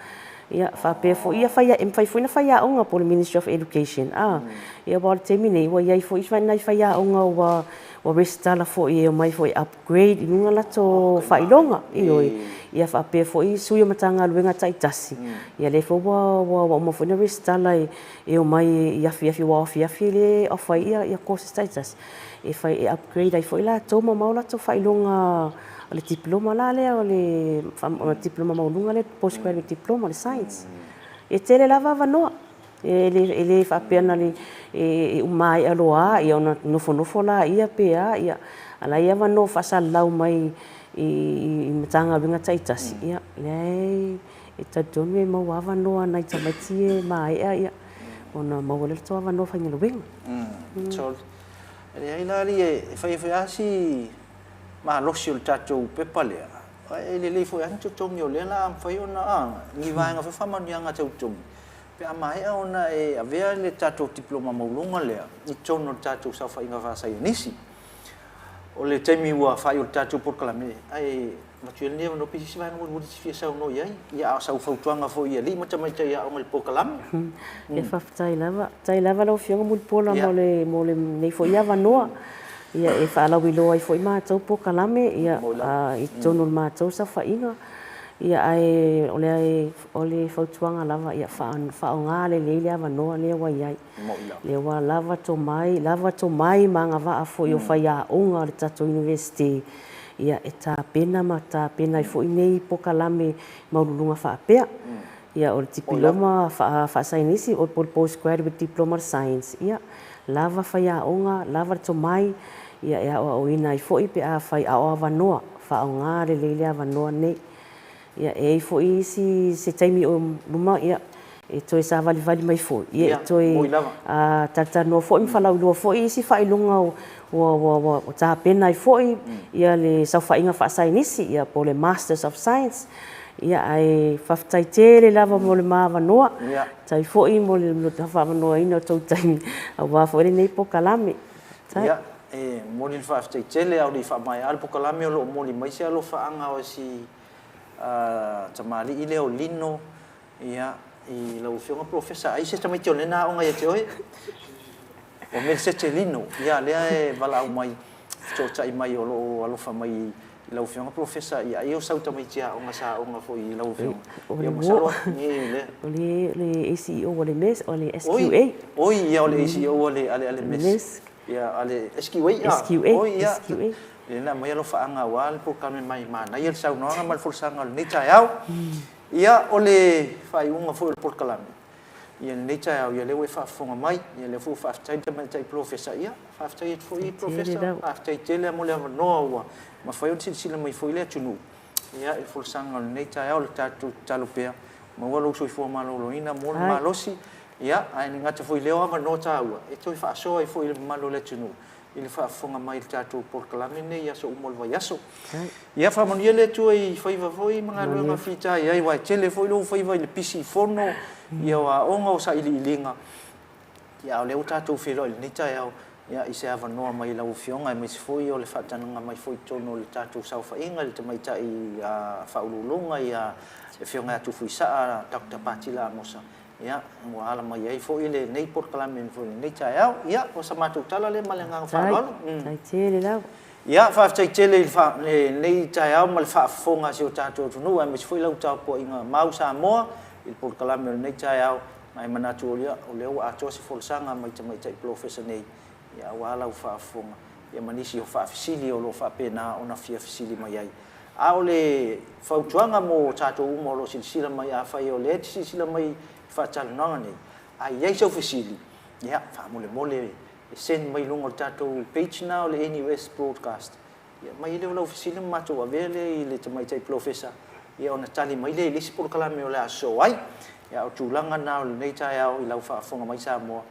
ia faapea foi ia fai e mafai foi ona faiaoga po o le Ministry of Education, a. Ia aua o le taimi nei ua i ai foi nai faiaoga ua ua resitala foi e omai foi e upgrade i luga latou faailoga, ioe. Ia faapea foi sui o Matagaluega taitasi, ia lea foi ua ua uma foi ona resitala e omai i afiafi aua o afiafi lea e offer ai ia courses taitasi. e fai e upgrade ai foi latou ma maua latou faailoga o le diploma la lea o le diploma maualuga lea post graduate diploma o le science. E tele lava avanoa e le e le faapea na le e maea loa ia ona nofonofo laia pe a ia a la e i ai avanoa faasalalau mai i Matagaluega taitasi ia lea e talitonu e maua avanoa nai tamaiti ia e maea ia ona maua lea o latou avanoa faigaluega. Sorry. E leai la alii e fai foi lava si malosi o le tatou pepa lea, e lelei foi lava ni totogi o lea la a mafai ona, a, ni vaega foi faamanuiaga tau totogi, pe a maea ona e avea le tatou diploma maualuga lea i totonu o le tatou saofaiga faasaienisi. O le taimi ua faaiu le tatou polokalame, ae avatu ia lenei avanoa pe i ai se isi vaega mulimuli e te fia saunoa i ai, ia a o sau fautuaga foi i alii ma tamaitai aoga i le polokalame. Ia faafetai lava. Faafetai lava lau Afioga Mulipola mo le mo lenei foi avanoa ia e faalauiloa ai foi matou polokalame ia i totonu o le matou saofaiga. Ia ae o le o le fautuaga lava ia faaaoga lelei le avanoa lea ua i ai. Lea ua lava tomai, lava tomai ma agavaa foi o faiaoga o le tatou Iunivesite ia e tapena ma tapena ai foi nei polokalame maualuluga faapea. Ia o le Dipiloma Faasaienisi po o le Post Graduate Diploma of Science, ia lava faiaoga, lava le tomai ia e aoaoina ai foi pe afai a o avanoa, faaaoga lelei le avanoa nei. Ia, e i ai foi isi se taimi o luma, ia, e toe savalivali mai foi, ia, e toe talatalanoa foi ma falauiloa foi isi faailoga ua tapena ai foi ia le saofaiga faasaienisi, ia, po o le Masters of Science. Ia, ae faafetai tele lava mo le ma avanoa. Faafetai foi mo le faaavanoaina o tou taimi aua foi lenei polokalame. Faafetai. Ia, e momoli le faafetai tele, a o le i faamaea le polokalame o lo o momoli mai se alofaaga o si tamalii lea o Lino Ia, i lau Afioga Polofesa, ai se tamaiti o lena aoga ia te oe? O Melesete Lino, ia lea e valaau mai, fesootai mai o lo o alofa mai i lau Afioga Polofesa, ia ai o sau tamaiti aoga sa aoga foi i lau Afioga. Ia masalo i lea. O le ACEO a le MESC, o le SQA. Oi, ia o le ACEO a le a le MESC. Ia a le SQA. SQA. Oi, ia. SQA. Lea na aumai alofaaga aua le polokalame mai manaia le saunoaga ma le folasaga o lenei taeao. Ia, o le faaiuga foi o le polokalame i lenei taeao, ia lea ua e faafofoga mai, ia lea foi ua faafetai le Tamaitai Polofesa, ia, faafetai atu foi Polofesa, faafetai tele lava mo le avanoa ua mafai ona silasila mai foi le atunuu, ia, i le folasaga o lenei taeao. O le tatou tatalo pea, maua lou soifua maloloina, maua le malosi, ia, ae le gata foi i lea o avanoa taua e toe faasoa ai foi i le mamalu o le atunuu i le faafofoga mai i le tatou polokalame lenei i aso uma o le vaiaso. Ia faamanuia le Atua i faiva foi ma galuega fita i ai, aua e tele foi lou faiva i le pisi i fono, ia o aoga, o sailiiliga, ia a o lea ua tatou feiloai i lenei taeao, ia i se avanoa mai lau Afioga aemaise foi o le faatagaga mai foi i totonu o le tatou saofaiga i le Tamaitai Faauluuluga ia le Afioga ia Tufuisaa Doctor Patila Amosa, Ia, ua ala mai ai foi lenei polokalame foi i lenei taeao. Ia, o sa matou tala lea ma le agaga faaaloalo. Faafetai tele lava. Ia, faafetai tele i lenei taeao ma le faafofoga a si o tatou atunuu aemaise foi lau tapuaiga mau Samoa i le polokalame o lenei taeao. Ma e manatu o lea ua atoa se folasaga mai tamaitai polofesa nei, ia, aua lau faafofoga ia ma nisi o faafesili o lo o faapena ona fia fesili mai ai. A o le fautuaga mo tatou uma o lo o silasila mai, afai o lea e te silasila mai i faatalanoaga nei, a i ai sau fesili, ia, faamolemole e send mai i luga o le tatou page lena o le NUS Broadcast, ia aumai ai lea o lau fesili ma matou avea lea i le tamaitai polofesa, ia ona tali mai lea i le isi polokalame o le a sosoo ai. Ia, a o tulaga na o lenei taeao i lau faafofoga mai Samoa,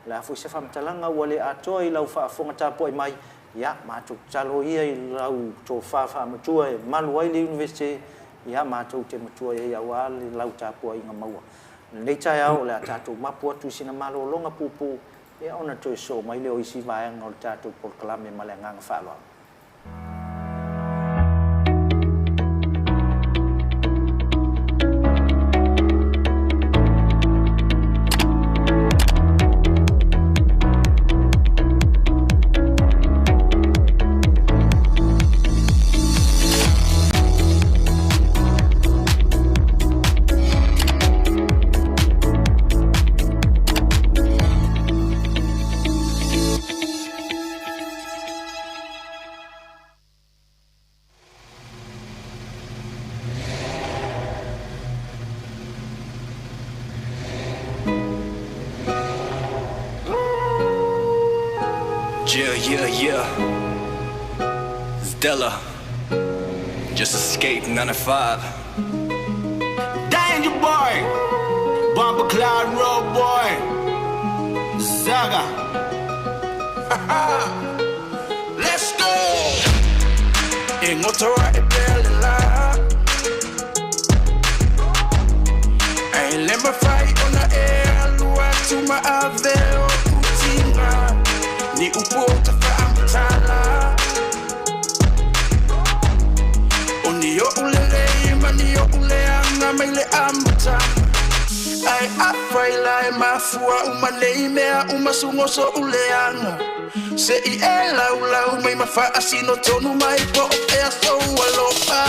O le a foi se faamatalaga ua le atoa i lau faafofoga tapuai mai, ia, matou tatalo ia i lau tofa faamatua e malu ai le Iunivesite, ia, matou te matua i ai aua lau tapuaiga maua. O lenei taeao o le a tatou mapu atu i sina malologa puupuu, ia, ona toe sosoo mai lea o isi vaega o le tatou polokalame ma le agaga faaaloalo. Yeah, yeah, yeah. Stella. Just escaped 9 to 5. Danger boy. Bumper Cloud Road boy. Zaga. Let's go! E ngotoa e pea le la Ai le mafai ona e alu atu ma ave o utiga Ni upu o ta faamatala O ni oʻu lelei ma ni oʻu leaga mai le amataga Ae afai la e mafua uma nei mea uma sugo soʻu leaga Se i e laulau mai ma faasino tonu mai po o fea sou alofa.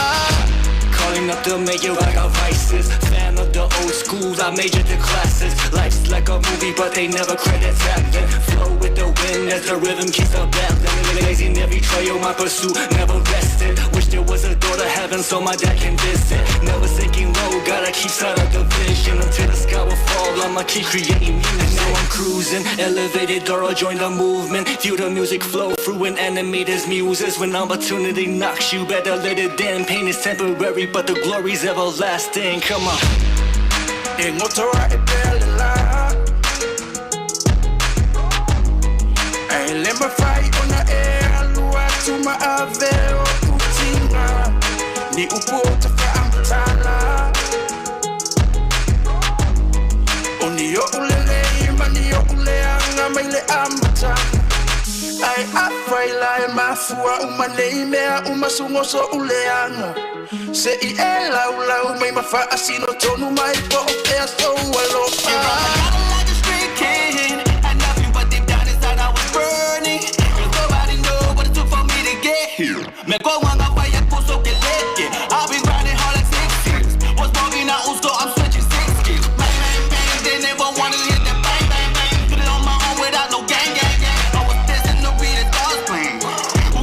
Calling up the mayor, I got vices. Fan of the old school, I majored the classes. Life's like a movie, but they never credit acting. Flow with the wind as the rhythm keeps the battling. Blazing every trail, my pursuit never rested. Wish there was a door to heaven so my dad can visit. Never sinking low, gotta keep sight of the vision. Until the sky will fall, I'ma keep creating music. Now I'm cruising, elevated or I join the movement. Feel the music flow through and animate as muses. When opportunity knocks, you better let it in. Pain is temporary, but the glory's everlasting. Come on. E ngotoa e pea le la Ai le mafai ona e alu atu ma ave o utiga Ni upu o ta faamatala. ni oʻu lelei ma ni oʻu leaga mai le amataga. Ae afai la e mafua uma nei mea uma sugo soʻu leaga, seʻi e laulau mai ma faasino tonu mai po o fea sou alofa. Like a street kid. Had nothing but deep down inside I was burning. 'Cause nobody knew what it took for me to get here. Me go on a fire, so que leke. I've been grinding hard like 6 years. Was walking out, so I'm switching six gears. Bang, bang, bang. They never wanted to hit that bang, bang, bang. Did it on my own without no gang, gang, gang. I was dancing to beat the God's plan.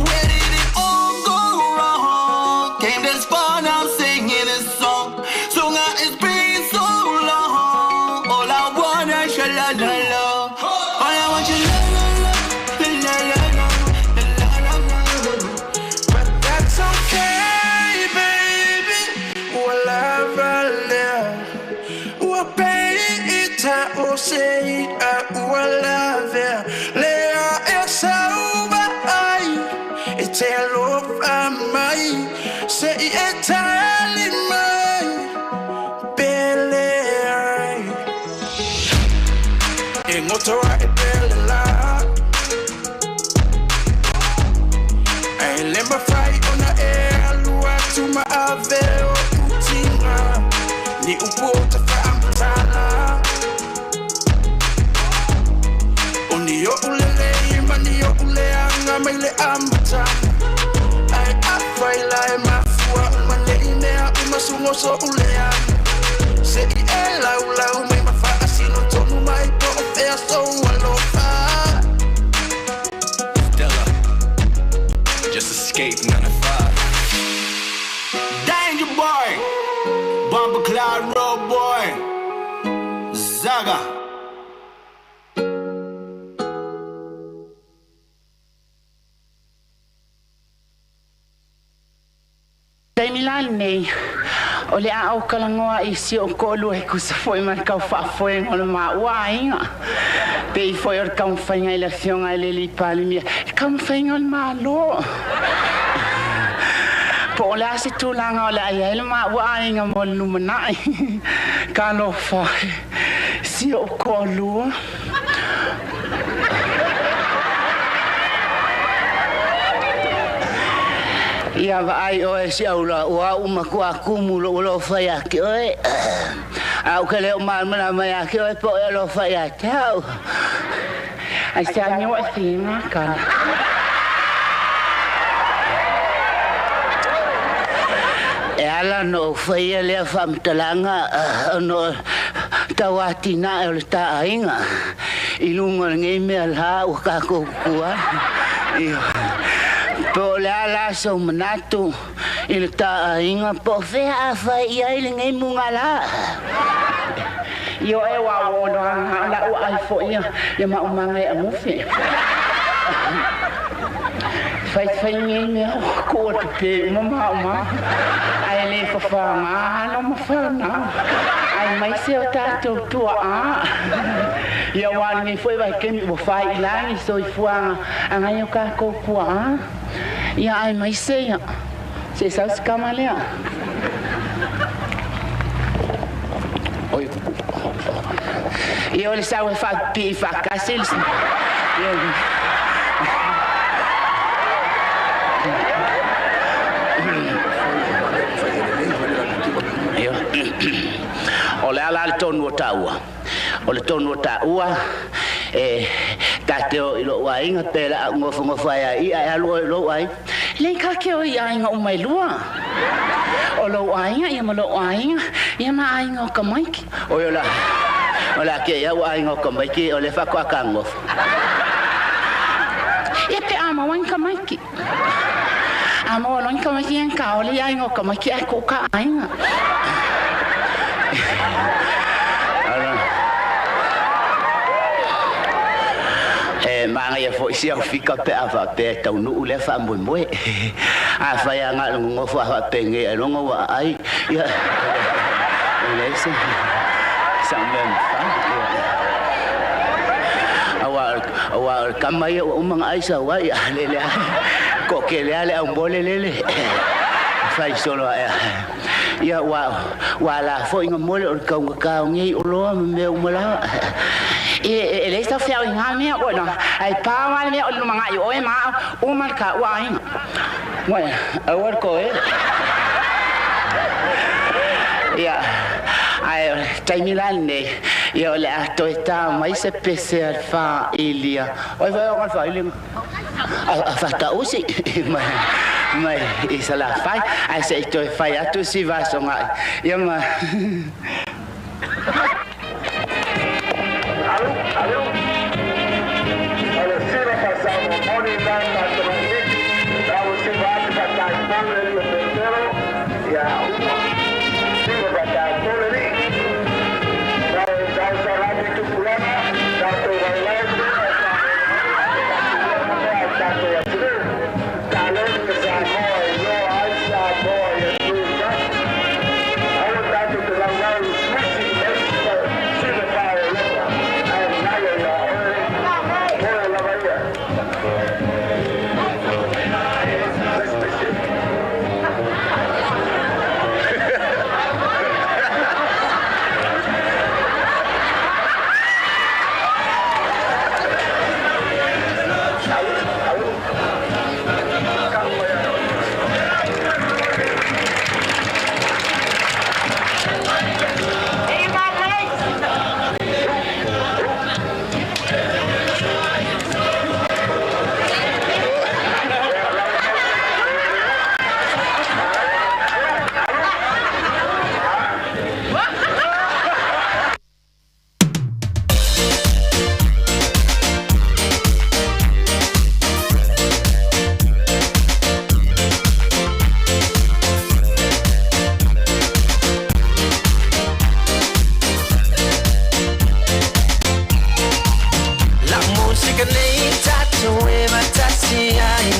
Where did it all go wrong? Came this far, now I'm singing this song. So now it's been so long. All I want is your la la la. All I want your la la la, la la la, la la la la. But that's okay, baby. Ua lava lea. Ua peita o se i'a ua lavea. Lea e sau vaai e te alofa mai. Seʻi e tali mai pe leai. E goto aʻe pea le lā. Ae le mafai ona e alu atu ma ave oʻu tiga. Ni upu o ta faamatala. O ni oʻu lelei ma ni oʻu leaga mai le amataga. Ae afai la e mafua uma nei mea uma sugo soʻu leaga, seʻi e laulau mai ma faasino tonu mai po o fea sou alofa. Stella, just escape 9 to 5. Danger boy, Bumper Cloud Road boy, Zaga. Taimi la lenei, o le a ou talanoa i si ou toalua e tusa foi ma le tau faafoega o le maua aiga. Pei foi o le taumafaiga i le Afioga i le Alii Palemia, le taumafaiga o le Malo. Po o le a se tulaga o le a i ai le maua aiga mo le lumanai. Talofa e si ou toalua. Ia vaai oe si aula ua au matua kumu lou alofa ia te oe. A ou te le o malamalama ia te oe po o e alofa ia te au. Ai se agi ua e fia kala. E ala ona ou faia lea faamatalaga ona o le tauatinae o le ta aiga i luga o lenei mea la ua tatou tutu ai. Ioe. Po o le a la sou manatu i le ta aiga po o fea a fai i ai lenei mugala? Ioe ua o loaga o la'u ai foi ia maumaga e amufi. Faifai nei mea ua tuu atu pea uma maumau, ae le fafaga alo ma fanau, aemaise o tatou tuaa. Ia aua lenei foi vaitaimi ua faaiilagi soifuaga a nai o tatou tuaa. Ia aemaise ia se sau se kama lea. Oi. Ia o le sau e faapipii faatasi le ia. O le a la le tonu o taua? O le tonu o taua, e ta te o i lou aiga pe la au nofonofo ai a ia e alu oe i lou aiga. Lei ka ke o i aiga uma e lua. O lou aiga ia ma lou aiga, ia ma aiga o tamaiti. Oi o la, o la ke ia ua aiga o tamaiti o le faatoa ka nofo. Ia pe a maua ni tamaiti. A maua loa ni tamaiti ia ni ka ole i aiga o tamaiti ae ko ka aiga. E manaia foi si au fika pe a faapea e taunuu lea faamoemoe. Afai lava na o le nonofo a faapenei ailoga ua aai, ia, e leai se sau mea e mafai. Aua o le tama ia ua uma ona ai sau ai, a lele lava, toatele lava le aumole lele. fai solo aʻe Ia, ua, ua ala foi ga mole o le taugata o nei oloa ma mea uma lava. E, e, e leai sau feau i na mea, oe na, ae pau lava le mea o le lumanai o oe ma au, uma le taua aiga. Oe, aua le toele. Ia, ae o le taimi la lenei, ia o le a toe ta mai se pese a le faaili a, o ai foi e ona le faailiga? A faatausi mai mai i Salafai, ae se i toe fai atu si vasogaʻi ia ma. Lau musika nei tatou e faatasi ai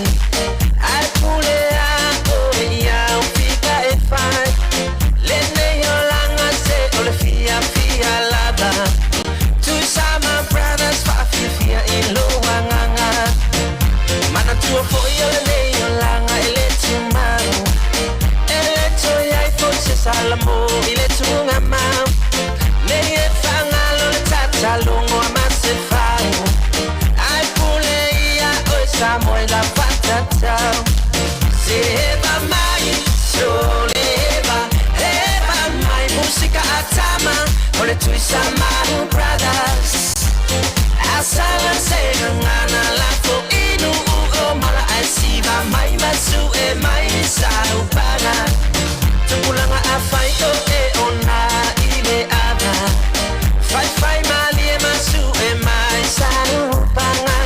Ae pule a oe ia ou fika e fai Lenei olaga se o le fiafia lava Tuisama Brothers faafiafia i lou agaga Manatua foi o lenei olaga e le tumau E le toe i ai foi se salamo i le tugamau Nei e faagalo le tatalogo a Masefau Ae pule ia oe Samoa i lau faatatau Se eva mai, sole eva, eva mai Musika a tama, o le Tuisamahu Brothers Asala se gagana lafo inu o mala ae siva mai masu e mai saupaga Tupulaga afai o e ona i le ava Faifai malie masu e mai saupaga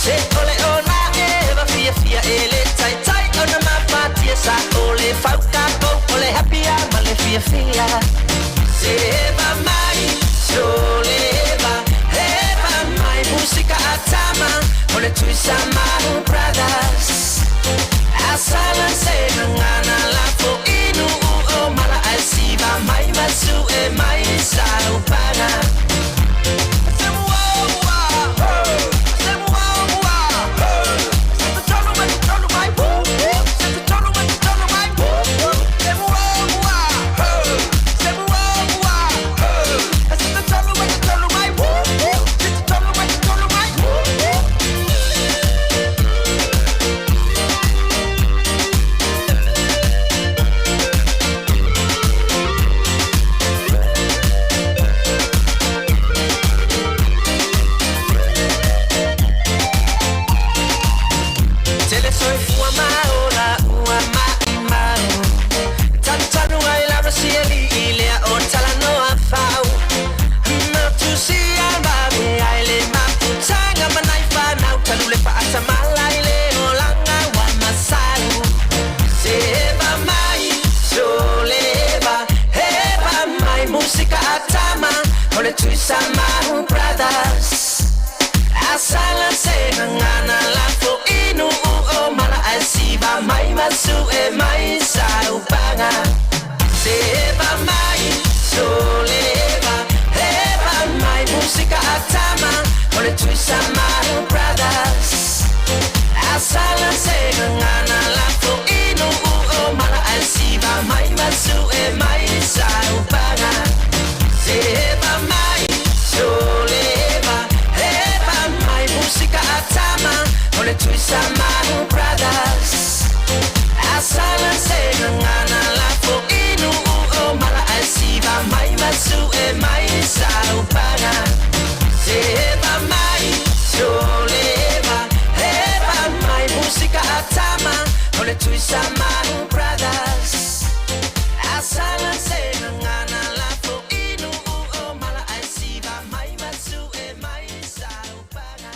Se ole ona eva fiafia e le taitai ona mafatia Sa o le fauka o le happy ma le fiafia Se eva mai, sole eva, eva mai Musika a tama, o le Tuisamahu Brothers Asala se gagana lafo inu o mala ae siva mai masu e mai saupaga Tele soifua ma ola ua maʻimau Talutalu ai lava sialii lea o talanoa fau Matusia vave ai le mafutaga ma nai fanau Talu le faatamala i le olaga ua masau Se eva mai, sole eva, eva mai Musika a tama, o le Tuisamahu Brothers Asala se gagana lafo inu o mala ae siva mai masu e mai saupaga Se eva mai, sole eva, eva mai Musika a tama, o le Tuisamahu Brothers Asala se gagana lafo inu o mala ae sue mai saupaga Seva mai soleva Eva mai musika atama O le Tuisamanu Brothers Asala se ngana lafo inu o mala asiva mai masue mai saupaga Seva mai soleva Eva mai musika atama O le Tuisamanu Brothers Asala se ngana lafo inu o mala asiva mai masue mai saupaga.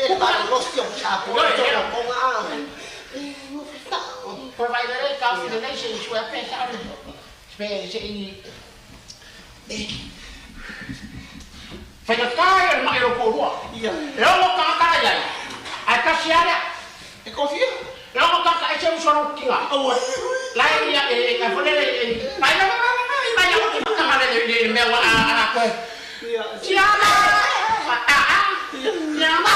Le malolosi o ke a pola tonga a. Koe vai lelei taofi lelei se i sue pea sao le pe se i faigata ia le mai o lou toalua. E ono tagata la i ai, ae tasi lava lea. E kofia? E ono tagata ese uso lou tiga. La e ia e a foi lele e mai mai mai mai mai mai mai tama le le mea ua a a koe. Tiama! A a! Tiama!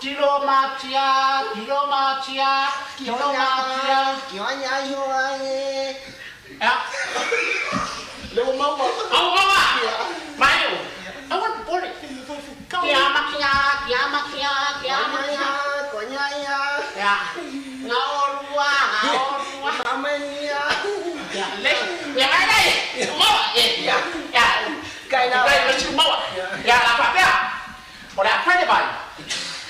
Tilo matia, tilo matia, tilo matia. Le ua maua. Au maua. Mai o. Aua le popole. Kia matia, kia matia, kia matia. Ia. Nga olua, nga olua. Ia, le. Ia mai nei. Maua. Ia. Ia. Kai ma si maua. Ia la faapea. O le a fai le vai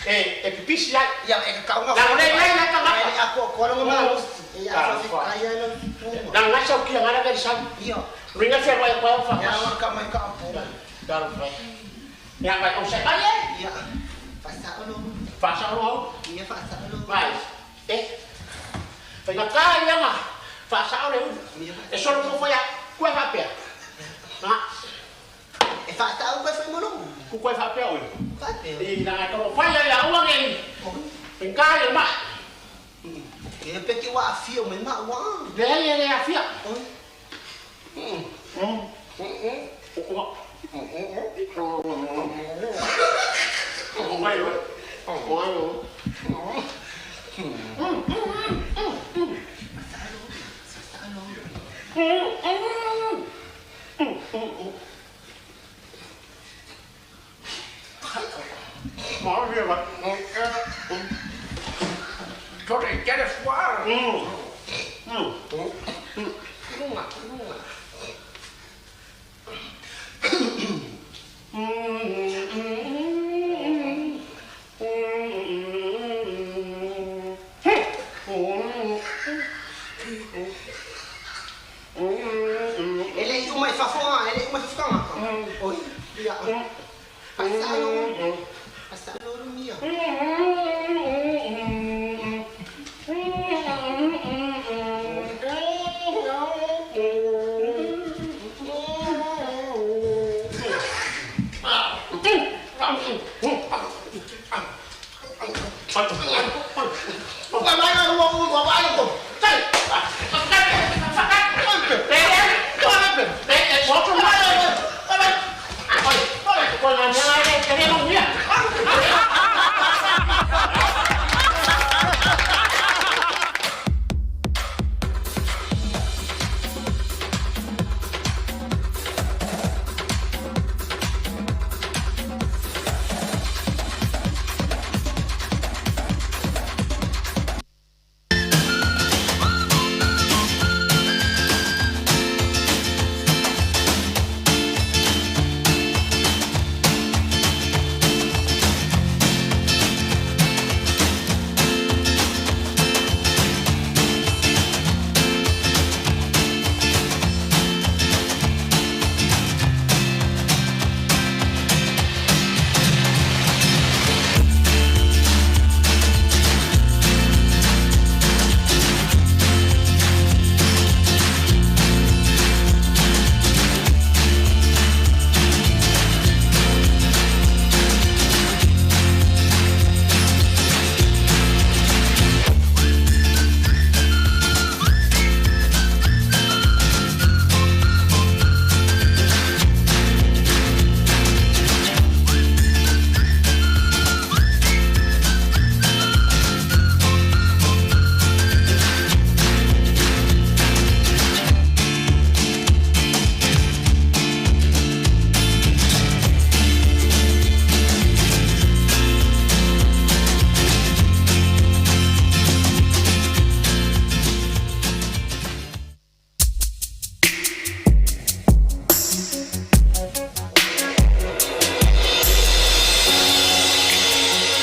e e pipisi ai. Ia, e kakau Lalo le le le tagata. Mai akoakoa lona malosi. E a fai ai lona tutuga. Lalo ngai sau kia ngana veri sau. Ia. Ringa fia roi koe o Ia, whakas. ka mai ka apo. Lalo fai. Ia vai o sai mai e. Ia. Fasao lo. Whasao lo au. Ia fasao lo. Vai. E. Whainga ia nga. Whasao le ulu. E solo mo whai a koe whapea. Ha. E fasao koe whai molo. Ku koe whapea oi. Whapea. I nanga toro whai ai a ua nge. Whainga ia mai. E peke ua afia mai ma ua. Le le le afia. E le uma i fafoga, e le uma i fafoga. Oi. Ia. Fasao lo. Fasao lo mia. Ua mai ua ua ua ua ua.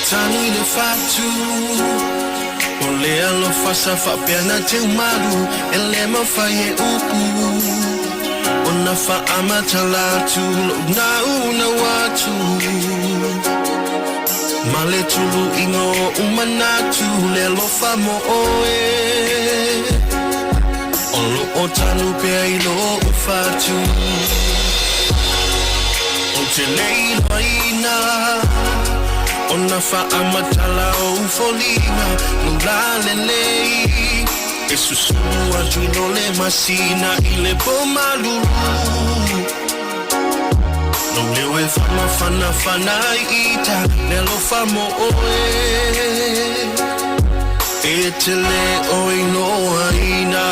Tani le fatu O le alofa sa faapea na teumalu E le mafai e upu. Ona faamatala atu lou naunau atu Ma le tuluiga o ou manatu Le alofa mo oe O lo o tanu pea i lou fatu Ou te le iloaina Ona faamatala o ou foliga Lou lalelei E susulu atu i lo le masina I le po malulu Lou leo e faamafanafana ai ita Le alofa mo oe E te le o iloaina.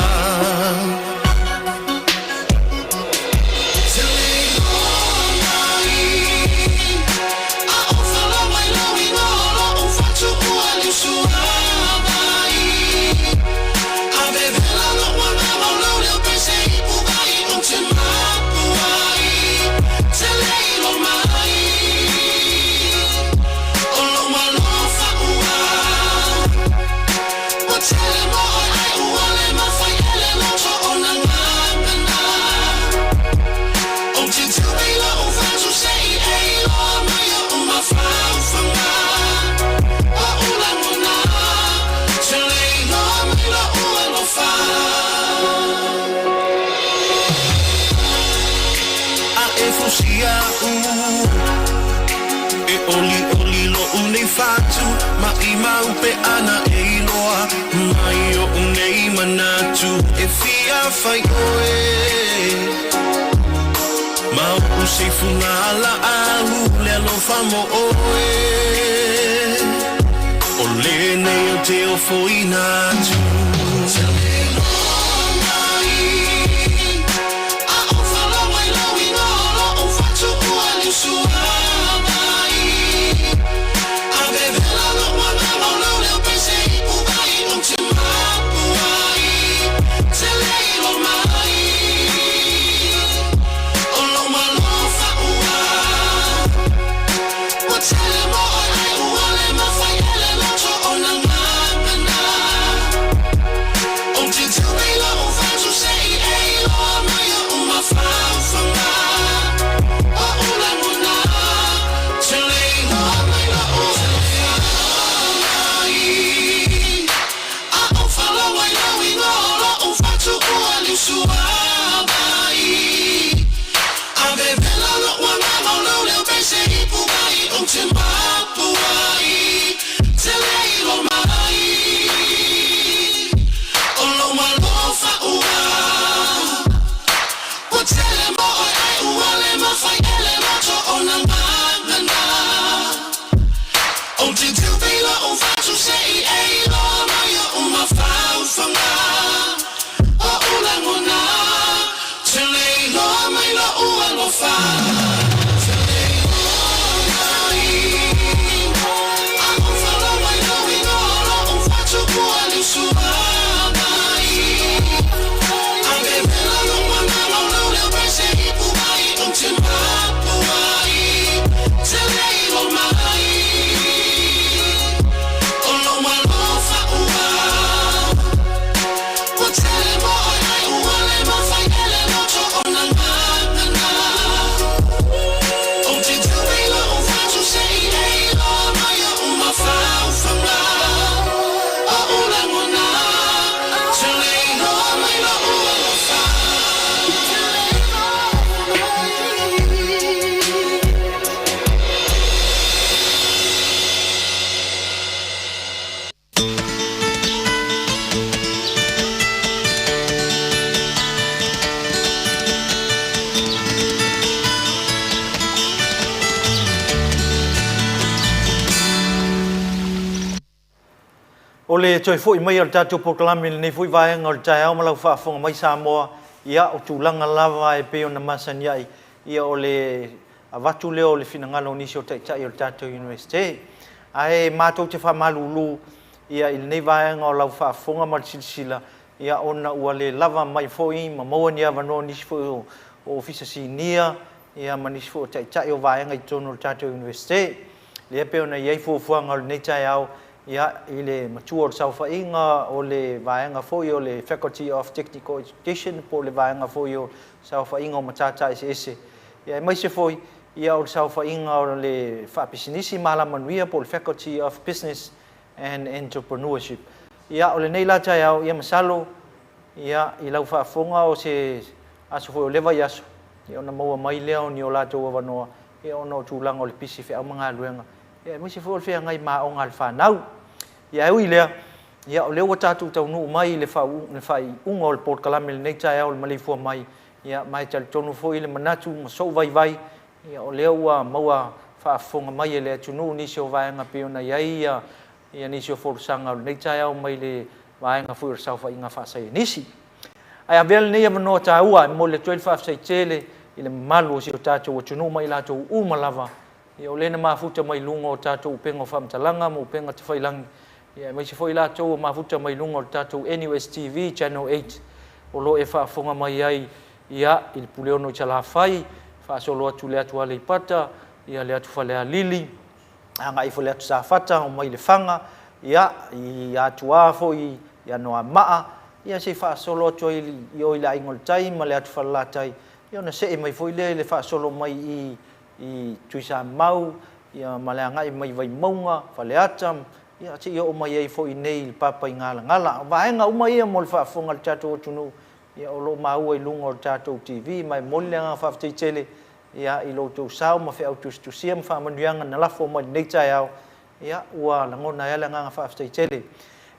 A e fusiaʻu E ʻoliʻoli loʻu nei fatu Maʻimau pe ana e iloa Mai oʻu nei manatu E fia fai ʻoe Ma oʻu seifuga laʻau Le alofa mo ʻoe ʻO lenei ou te ofoina atu. O le toe foi mai o le tatou polokalame i lenei foi vaega o le taeao ma lau faafofoga mai Samoa, ia o tulaga lava e pei ona masani ai, ia o le avatu lea o le finagalo o nisi o Taitai o le tatou Iunivesite. Ae matou te faamalulu ia i lenei vaega o lau faafofoga ma le silasila, ia ona ua le lava mai foi ma maua ni avanoa o nisi foi o Ofisa Sinia ia ma nisi foi o Taitai o vaega i totonu o le tatou Iunivesite. Lea e pei ona i ai fuafuaga o lenei taeao, ia, i le matua o le saofaiga o le vaega foi o le Faculty of Technical Education po o le vaega foi o saofaiga o matata eseese, ia aemaise foi ia o le saofaiga o le faapisinisi ma alamanuia po o le Faculty of Business and Entrepreneurship. Ia, o lenei la taeao, ia masalo ia i lau faafofoga o se aso foi o lea vaiaso, ia ona maua mai lea o ni o latou avanoa, ia ona o tulaga o le pisi feau ma galuega, ia aemaise foi o le feagai ma aoga a le fanau. Ia ae ui i lea, ia o lea ua tatou taunuu mai i le faaiuga o le polokalame i lenei taeao o le maleifua mai, ia ma e talitonu foi le manatu ma sou vaivai, ia o lea ua maua faafofoga mai e le atunuu nisi o vaega pei ona i ai ia nisi o folasaga o lenei taeao mai le vaega foi o le saofaiga faasaienisi. Ae avea lenei avanoa taua e momoli atu ai le faafetai tele i le mamalu o si o tatou atunuu ma i latou uma lava Ia o lea na mafuta mai luga o tatou upega o faamatalaga ma upega tafailangi, ia aemaise foi i latou ua mafuta mai luga o le tatou NUSTV Channel 8 o lo o e faafofoga mai ai ia i le Puleono i Salafai, faasolo atu i le atu Aleipata, ia le atu Falealili, agai ifo i le atu Safata, omai i Lefaga, ia i Atuā foi i Anoamaa, ia se i faasolo atu ai i o i le Aiga o le Tai ma le atu Falelatai, ia ona see mai foi lea i le faasolo mai i i Tuisamau, ia ma le agai mai Vaimauga, Faleata, ia seia oo mai ai foi i inei i le Papaigalagala. O vaega uma ia mo le faafofoga a le tatou atunuu, ia o lo o maua i luga o le tatou TV, ma e momoli le agaga faafetai tele ia i lo outou sao ma feau tusitusia ma faamanuiaga na lafo mai i lenei taeao, ia ua lagona ai lava le agaga faafetai tele.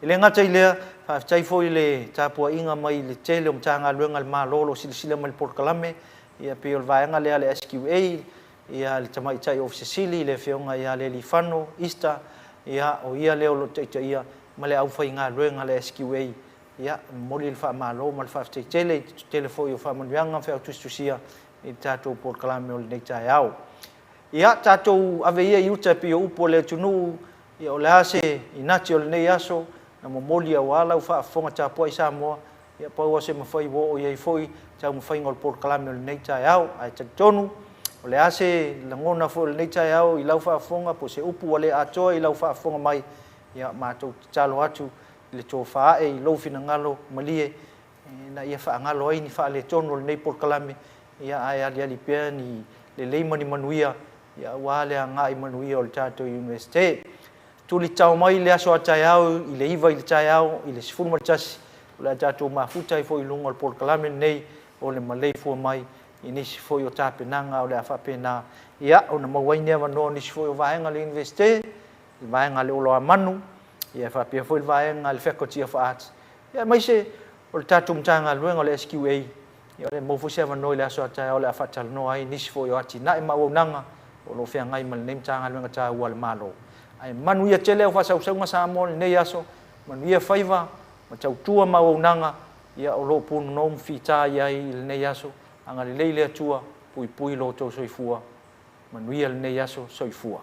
E le gata i lea, faafetai foi i le tapuaiga mai i le tele o Matagaluega a le Malo o lo o silasila mai i le polokalame, Ia pei o le vaega lea a le SQA, ia le Tamaitai Ofisa Sili, le Afioga ia Lealiifano Easter, ia o ia lea o lo o taitaia ma le aufaigaluega a le SQA. Ia, e momoli le faamalo ma le faafetai tele i le tele foi o faamanuiaga ma feau tusitusia i le tatou polokalame o lenei taeao. Ia, tatou ave ia i uta e pei o upu a le atunuu, ia o le a se inati o lenei aso na momoli aua lau faafofoga tapuai Samoa, Ia pau lava se mafai ua oo i ai foi taumafaiga o le polokalame o lenei taeao. Ae talitonu, o le a se lagona foi o lenei taeao i lau faafofoga po o se upu ua le atoa i lau faafofoga mai, ia matou tatalo atu i le tofa ae i lou finagalo malie ina ia faagalo ai ni faaletonu o lenei polokalame, ia ae aliali pea ni lelei ma ni manuia ia aua le agai manuia o le tatou Iunivesite. Tulitao mai le aso a taeao i le 9 i le taeao i le 11, o le a tatou mafuta ai foi i luga o le polokalame lenei o le maleifua mai i nisi foi o tapenaga o le a faapena ia ona maua ai ni avanoa o nisi foi o vaega a le Iunivesite, le vaega a le Oloamanu, ia faapea foi le vaega a le Faculty of Arts, ia aemaise o le tatou Matagaluega o le SQA, Ia o lea e maua foi se avanoa i le aso a taeao o le a faatalanoa ai nisi foi o atinae ma auaunaga o lo o feagai ma lenei Matagaluega taua a le Malo. Ae manuia tele au faasausauga Samoa i lenei aso, manuia faiva ma tautua ma auaunaga ia o lo o punonou ma fita i ai i lenei aso. Agalelei le Atua, puipui lo outou soifua. Manuia lenei aso. Soifua.